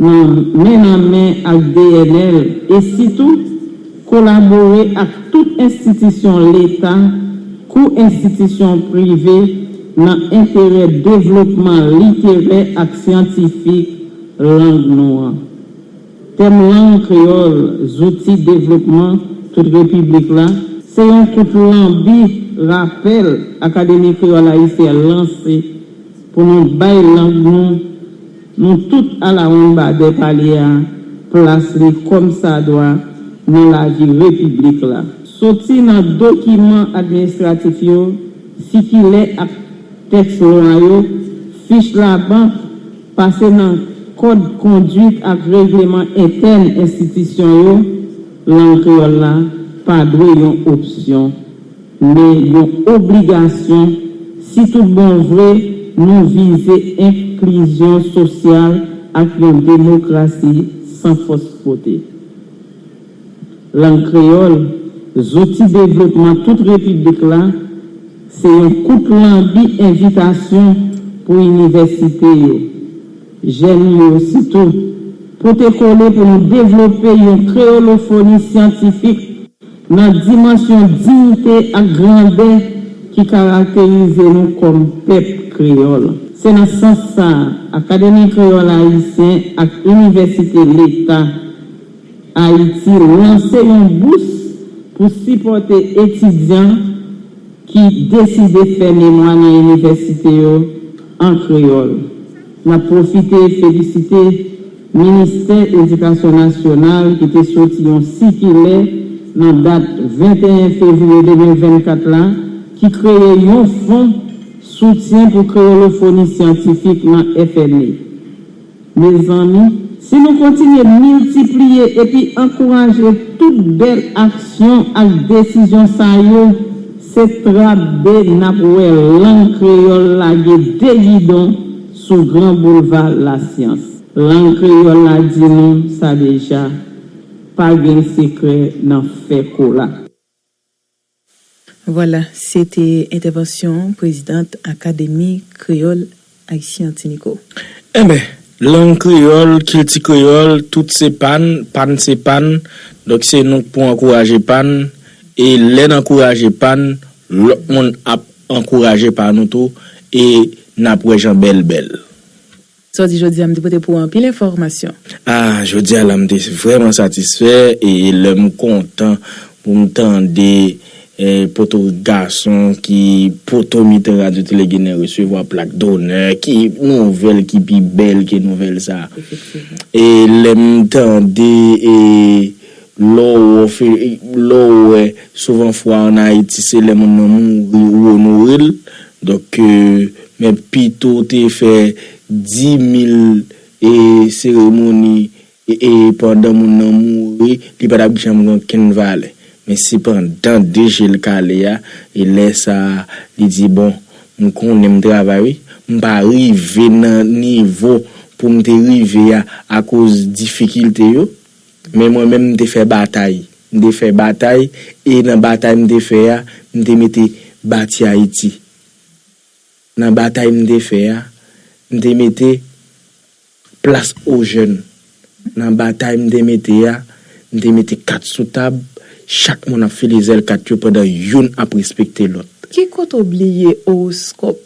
nan men nan men ak D N L e sitou kolabore ak tout enstitisyon leta kou enstitisyon prive nan enterè devlopman literè ak syantifik lang nou an. Tèm lang kreyòl, zouti devlopman tout repiblik la, se yon kout lanbi rapèl Akademi Kreyòl Ayisyen lanse pou nou bay lang nou, nou tout alawonnbadè pale a, plas li kòmsadwa nan lavi repiblik la. Soti nan dokiman administratif yo, sikilè ak tèks lwa yo, fich labank, pase nan kòd konduit ak regleman entèn enstitisyon yo, lang kreyòl la pa dwe yon opsyon, men yon obligasyon si tout bon vre nou vize enklizyon sosyal ak yon demokrasi san fòs kote. Lang kreyòl, zouti devlopman tout repiblik la, se yon kout lanbi envitasyon pou inivèsite yo, jèn yo sitou, pote kole pou nou devlope yon kreyolofoni syantifik nan dimansyon diyite ak grandè ki karakterize nou kòm pèp kreyòl. Se nan sans sa a, Akademi Kreyòl Ayisyen ak Inivèsite Leta Ayiti lanse yon bous pou sipòte etidyan ki deside fè memwa nan inivèsite yo an kreyòl. N ap pwofite felisite Ministè Edikasyon Nasyonal ki te soti yon sikilè nan dat venteyen fevriye de mil vennkat la ki kreye yon fon soutyen pou kreyolofoni syantifik nan F N E. Mezanmi, si nou kontinye miltipliye epi ankouraje tout bèl aksyon ak desizyon sa yo, se trap de n ap wè lang kreyòl lage de gidon sou gran boulva lasyans. Lang kreyòl la di nou sa deja, pa gen sekrè nan fè kola. Vwala, se te entèvansyon prezidant Akademi Kreyòl Ayisyen Tiniko. Enben, lang kreyòl, kilti kreyòl, tout se pa n, pa n se pa n, donk se nou k pou ankouraje pa n, e lè n ankouraje pa n, lòt moun ap ankouraje pa nou tou, e n ap wè jan bèl bèl. Sa w di jodi a, m te pote pou ou anpil enfòmasyon. Ah, jodi a la, m te vrèman satisfè e lè m kontan pou m tande eh, poto gason ki poto mitan Radyo Tele Ginen resevwa plak donè, ki nouvèl ki pi bèl ke nouvèl sa a? E lè m tande e lè w wè, lè w wè souvan fwa ann Ayiti se lè moun nan mouri ou onore l. Donk, men pito w te fè di mil e seremoni e pandan moun nan mouri, li pa t ap janm gen okenn valè. Men sepandan de je l kale a, e lè sa a, li di, bon, m konnen m travay wi, m pa rive nan nivo pou m te rive a akoz difikilte yo, men mwen menm m te fè batay. M te fè batay e nan batay m te fè a, m te mete bati Ayiti. Nan batay m te fè a, m te mete plas o jèn. Nan batay m te mete a, m te mete kat sou tab, chak moun ap file zèl kat yo pandan youn ap respekte lòt. Ki kote w bliye owoskòp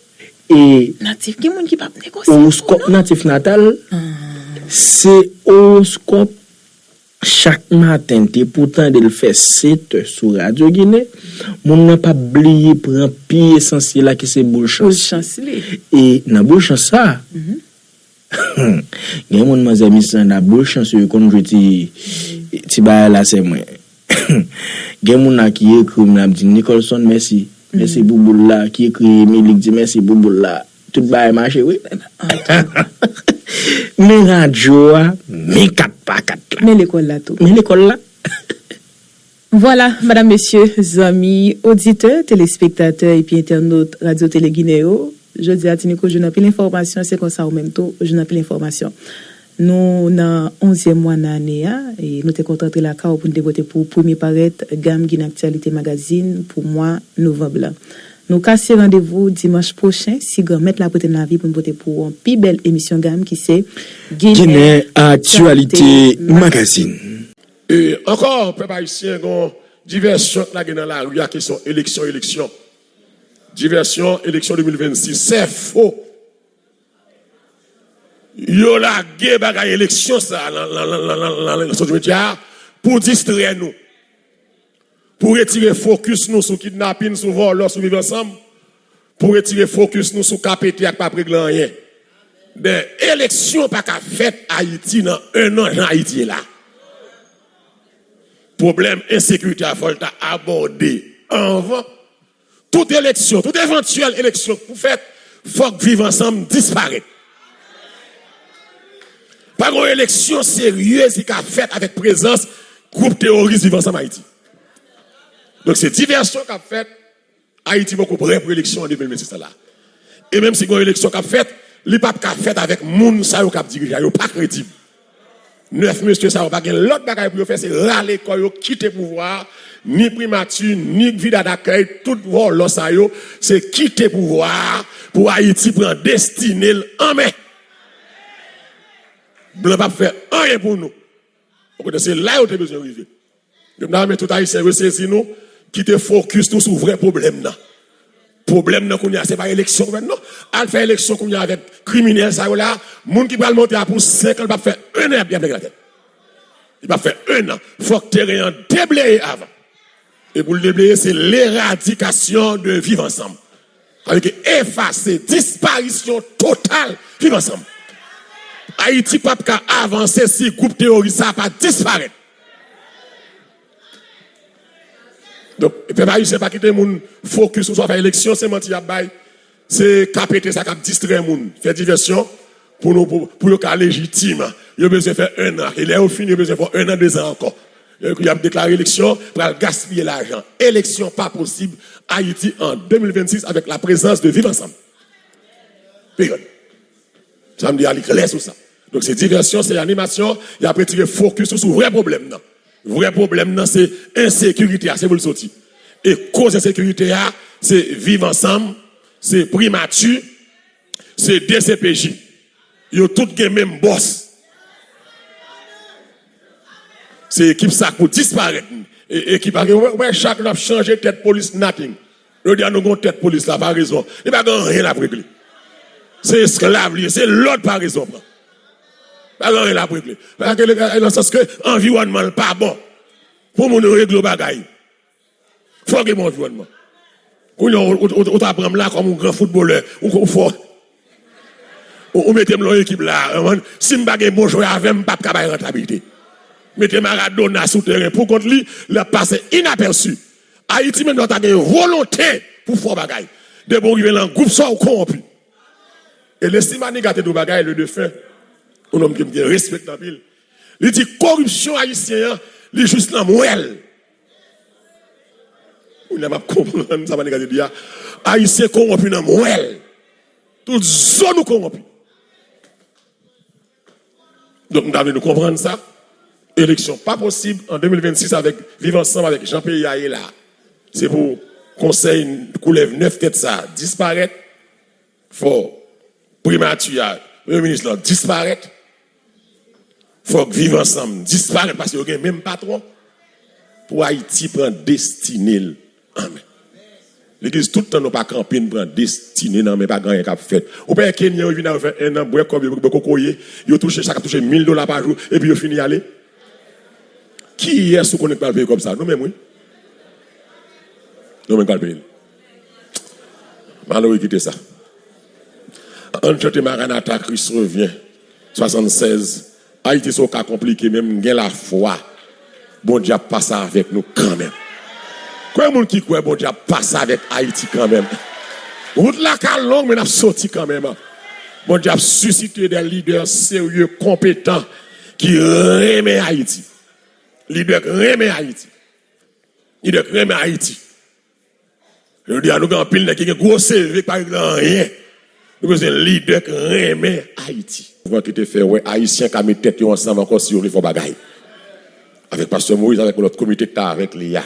natif? Gen moun ki p ap negosye pou ou non. Owoskòp natif natal, se owoskòp chak maten te pou tande l fè setè sou Radyo Ginen, moun nan p ap bliye pran pi esansyèl la ki se boul chans. Boul chans li. E nan boul chans sa a, gen moun manzè misye nan boul chans yo, yo konn jwe ti, ti bagay la sè mwen. Gen moun la ki ekri m, l ap di m, Nicholson, mèsi. Mèsi pou boul la. Ki ekri Emily, k di, mèsi pou boul la. Tout bagay mache wi. Men radyo a, men kat pa kat Men lekòl la tou. Men lekòl la. Vwala, madam, mesye, zanmi, oditè, telespektatè epi entènot Radyo Tele Ginen yo, jodi a, Ti Nico jwenn anpil enfòmasyon, se konsa ou menm tou, ou jwenn anpil enfòmasyon. Nou nan onzyèm mwa nan ane a, e nou te kontan antre lakay ou pou n te pote pou w premye parèt gam Ginen Aktyalite Magazine pou mwa novanm lan. Nou kase randevou dimanch pwochen, si Granmèt la prete n lavi, pou n pote pou w yon pi bèl emisyon gam ki se Ginen Aktyalite Magazine. E ankò, pèp ayisyen, gon divèsyon k lage nan lari a, kesyon eleksyon, eleksyon. Divèsyon, eleksyon de mil vennsis, se fo. Yo lage bagay eleksyon sa a nan, nan, nan, nan, nan, nan, nan sosyo medya a pou distrè nou. Pou retire fokis nou sou kidnapin, sou vòlò, sou viv ansanm. Pou retire fokis nou sou ka pete ak p ap regle anyen. Ben, eleksyon pa ka fèt Ayiti nan enn an jan Ayiti ye la. Pwoblèm ensekirite a fò l ta abòde anvan. Tout eleksyon, tout evantyèl eleksyon k pou fèt, fòk Viv Ansanm disparèt. Pa gen yon eleksyon serye ki ka fèt avèk prezans gwoup teworis Viv Ansanm Ayiti. Donk, se divèsyon k ap fèt. Ayiti poko prè pou eleksyon an de mil vennsis la. E menm si gen yon eleksyon k ap fèt, li p ap ka fèt avèk moun sa yo k ap dirije a. Yo pa kredib. Nèf mesye sa yo pa gen lòt bagay pou yo fè, se rale kò yo, kite pouvwa a, ni primati, ni vila dakèy, tout vòlò sa yo, se kite pouvwa a pou Ayiti pran destine l an men. Blan p ap fè anyen pou nou. Okontrè, se la yo te bezwen rive. Yo, m ta renmen tout Ayisyen yo sezi nou, kite fokis nou sou vrè pwoblèm nan. Pwoblèm nan kounye a, se pa eleksyon gouvènman, non. Al fè eleksyon kounye a avèk kriminèl sa yo la, moun ki pral monte a pou senk an, l p ap fè en an, y ap, y ap nèg latèt. Li p ap fè en an. Fòk teren an debleye avan. E pou l debleye, se leradikasyon de Viv Ansanm. Sa vle di efase, disparisyon total Viv Ansanm. Ayiti p ap ka avanse si gwoup teworis sa a pa disparèt. Donk, pèp ayisyen pa kite moun fokis sou sa, fè eleksyon, se manti y ap bay. Se ka pete sa k ap distrè moun, fè divèsyon pou nou, pou, pou yo ka lejitim. Yo bezwen fè en an. E lè yo fini, yo bezwen fè en an, de zan ankò. Yo, y ap deklare eleksyon, pral gaspiye lajan. Eleksyon pa posib Ayiti an de mil vennsis avèk la prezans de Viv Ansanm. Peryòd. Sa m di a, li klè sou sa. Donk, se divèsyon, se animasyon, y ap retire fokis ou sou vrè pwoblèm nan. Vrè pwoblèm nan, se ensekirite a, se pou l soti. E koz ensekirite a, se Viv Ansanm, se Primati, se D C P J. Yo tout gen menm bòs. Se ekip sa k pou disparèt. E, ekip a gen, ou wè, ou wè, chak lè n ap chanje tèt polis, nothing. Jodi a, nou gen yon tèt polis la, pa rezon. Li pa gen anyen l ap regle. Se esklav li ye, se lòd pa rezon pran. Pa gen anyen l ap regle. Pa gen, nan sans ke anviwònman l pa bon. Pou moun yo regle yon bagay. Fò gen bon anviwònman. Kounye a, ou, ou, ou, ou ta pran m la kòm yon gran foutbolè. Ou, ou fò. Ou, ou mete m nan yon ekip la, ou konprann? Si m pa gen bon jwè avè m, m p ap ka bay rantabilite. Mete Maradona sou teren pou kont li, l ap pase inapèsi. Ayiti menm, lè w ta gen volonte pou fè yon bagay. Depi w rive nan gwoup sa, w kowonpi. E Leslie Manigat te di yon bagay, le défunt, yon nonm ke m te respekte anpil. Li di, koripsyon ayisyen an, li jis nan mwèl. Kounye a m ap konprann sa Manigat te di a. Ayisyen kowonpi nan mwèl. Tout zòn nou kowonpi. Donk, m ta vle nou konprann sa. Eleksyon pa posib an de mil vennsis avèk Viv Ansanm, avèk jan peyi a ye la. Se pou konsèy koulèv nèf tèt sa a disparèt. Fò primati a, premye minis la disparèt. Fòk Viv Ansanm disparèt paske yo gen menm patwon. Pou Ayiti pran destine l an men. Legliz, tout tan nou pa kanpe, n pran destine n an men, pa gen anyen k ap fèt. Ou pa wè Kenyan yo vin la, yo fè en an, bwè kòb yo, bwè kokoye, yo touche, chak ap touche mil dola pa jou, epi yo fini ale. Kiyès ou konnen k pral peye kòb sa? Nou menm, wi. Nou menm k pral peye l. Malere kite sa. Ann chante Maranatha, Christ revient, swasannsèz. Ayiti se yon ka konplike, men m gen lafwa Bondye ap pase avèk nou kanmenm. Konbyen moun ki kwè Bondye ap pase avèk Ayiti kanmenm? Wout la ka long, men n ap soti kanmenm. Bondye ap sisite de lidè serye, konpetan, ki renmen Ayiti. Lidè k renmen Ayiti. Lidè k renmen Ayiti. Jodi a, nou gen anpil nèg ki gen gwo C V ki pa regle anyen. Nou bezwen lidè k renmen Ayiti. Mouvman ki te fè wè Ayisyen ka met tèt yo ansanm ankò si yo vle fè yon bagay. Avèk Pastè Moïse, avèk lòt komite ki ta avèk li a.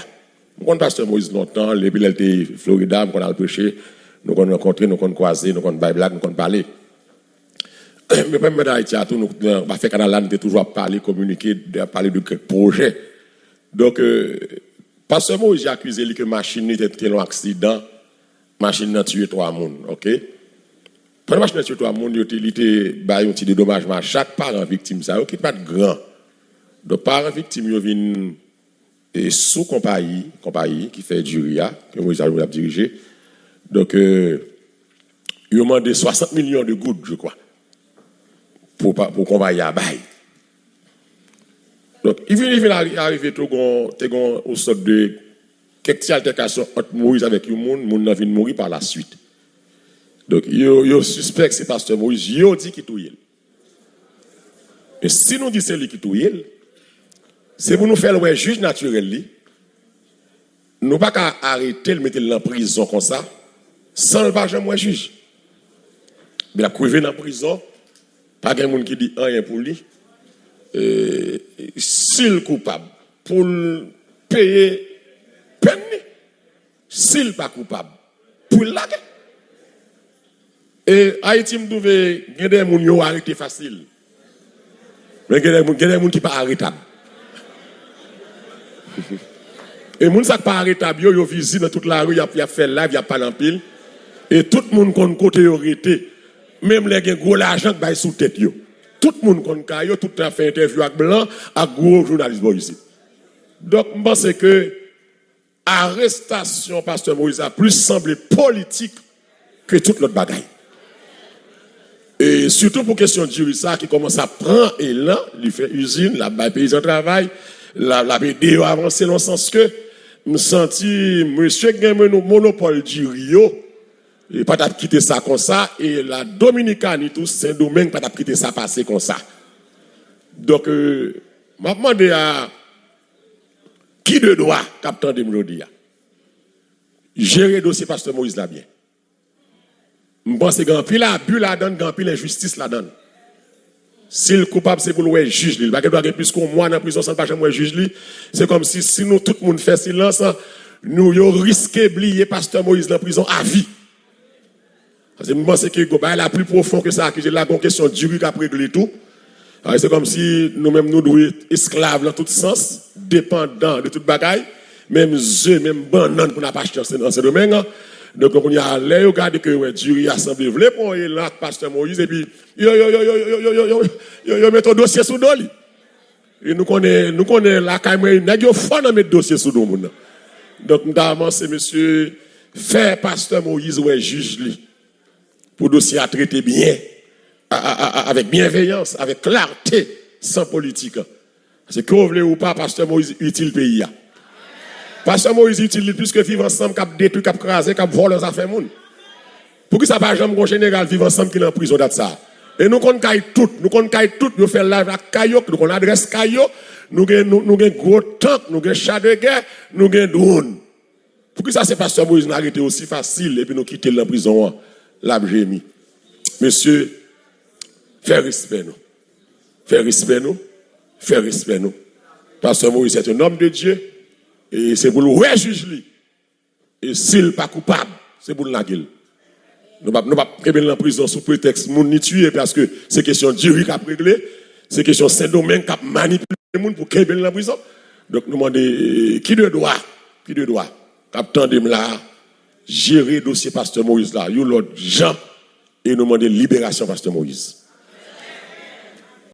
M konn Pastè Moïse lontan, depi lè l te Florida, m konn al preche, nou konn rankontre, nou konn kwaze, nou konn bay blag, nou konn pale. Men premye manda Ayiti a tou, nou, nan afè kanal la, nou te toujou ap pale, kominike, ap pale de kèk pwojè. Donk, euh, Pastè Moïse, yo akize li ke machin li te, te nan yon aksidan, machin nan tiye twa moun, oke? Pandan machin nan tiye twa moun, yo te, li te bay yon ti dedomajman a chak paran viktim sa yo, ki pa t gran. Donk, paran viktim yo vin e sou konpayi, konpayi ki fè diri a, ke Moïse Alomé ap dirije. Donk, euh, yo mande swasant milyon de goud, je crois, pou, pa- pou konpayi a bay. Donk, li vin, li vin ari- arive tou, gon, te gon yon sòt de kèk ti altèkasyon ant Moïse avèk yon moun, moun nan vin mouri pa la swit. Donk, yo, yo sispèk se Pastè Moïse, yo di ki touye l. Men si nou di se li ki touye l, se pou nou fè l wè jij natirèl li. Nou pa ka arete l, mete l nan prizon konsa, san l pa janm wè jij. Epi l ap kweve nan prizon, pa gen moun ki di anyen pou li. E, si l koupab, pou l peye pèn li. Si l pa koupab, pou l lage. E Ayiti, m twouve gen de moun yo arete fasil. Men gen de moun, gen de moun ki pa aretab. E moun sa k pa aretab yo, yo vizib nan tout lari, y ap, y ap fè live, y ap pale anpil. E tout moun konn kote yo rete. Menm lè gen gwo lajan k bay sou tèt yo. Tout moun konn kay yo, tout tan ap fè entèvyou ak blan, ak gwo jounalis bò isit. Donk, m panse ke arestasyon Pastè Moïse la plis sanble politik ke tout lòt bagay. E sitou pou kesyon diri sa ki kòmanse ap pran elan, li fè izin, l ap bay peyizan travay, l ap, l ap ede yo avanse nan sans ke m santi mesye k gen mono- monopòl diri yo, e pa t ap kite sa konsa, e la Dominikani tou, Sendomeng pa t ap kite sa pase konsa. Donk, euh, m ap mande a ki de dwa k ap tande m jodi a, jere dosye Pastè Moïse la byen. M panse gen anpil abi ladan l, gen anpil enjistis ladan l. Si l koupab, se pou l wè jij li. Li pa gen dwa gen plis ke yon mwa nan prizon san l pa janm wè jij li. Se kòmsi, si nou tout moun fè silans, nou, yo riske bliye Pastè Moïse nan prizon avi. Paske m panse ke gon bagay la pli pwofon ke sa, akize l la, gon kesyon diri k ap regle tou. A, se kòmsi nou menm nou dwe esklav nan tout sans, depandan de tout bagay, menm ze, menm bannann pou n ap achte an Sen, an Sendomeng. Donk, kounye a, lè yo gade ke, wè, diri a sanble vle pran yon elan ak Pastè Moïse, epi yo, yo, yo mete yon dosye sou do li. E nou konnen, nou konnen lakay mwen, nèg yo fò nan met dosye sou do moun nan. Donk, m ta avanse, mesye, fè Pastè Moïse wè jij li pou dosye a trete byen, a, a, a, a, avèk byenveyans, avèk klarte, san politik. Paske ke w vle ou pa, Pastè Moïse itil peyi a. Pastè Moïse itil li plis ke Viv Ansanm k ap detwi, k ap kraze, k ap vòlè zafè moun. Poukisa pa janm gon jeneral Viv Ansanm ki nan prizon dat sa? E nou konn kay tout, nou konn kay tout, yo fè live ak kay yo, nou konn adrès kay yo, nou gen, nou, nou gen gwo tank, nou gen cha de gè, nou gen dwòn. Poukisa se Pastè Moïse n arete osi fasil epi nou kite l nan prizon an, l ap jemi? Mesye, fè respè nou. Fè respè nou. Fè respè nou. Pastè Moïse est un homme de Dieu. E se pou l wè jij li. E si l pa koupab, se pou l lage l. Nou p ap, nou p ap kenbe l nan prizon sou pretèks moun li tiye, paske se kesyon diri k ap regle, se kesyon Sendomeng k ap manipile moun pou kenbe l nan prizon. Donk, nou mande, ki de dwa, ki de dwa k ap tande m la a, jere dosye Pastè Moïse la yon lòt jan, e nou mande liberasyon Pastè Moïse.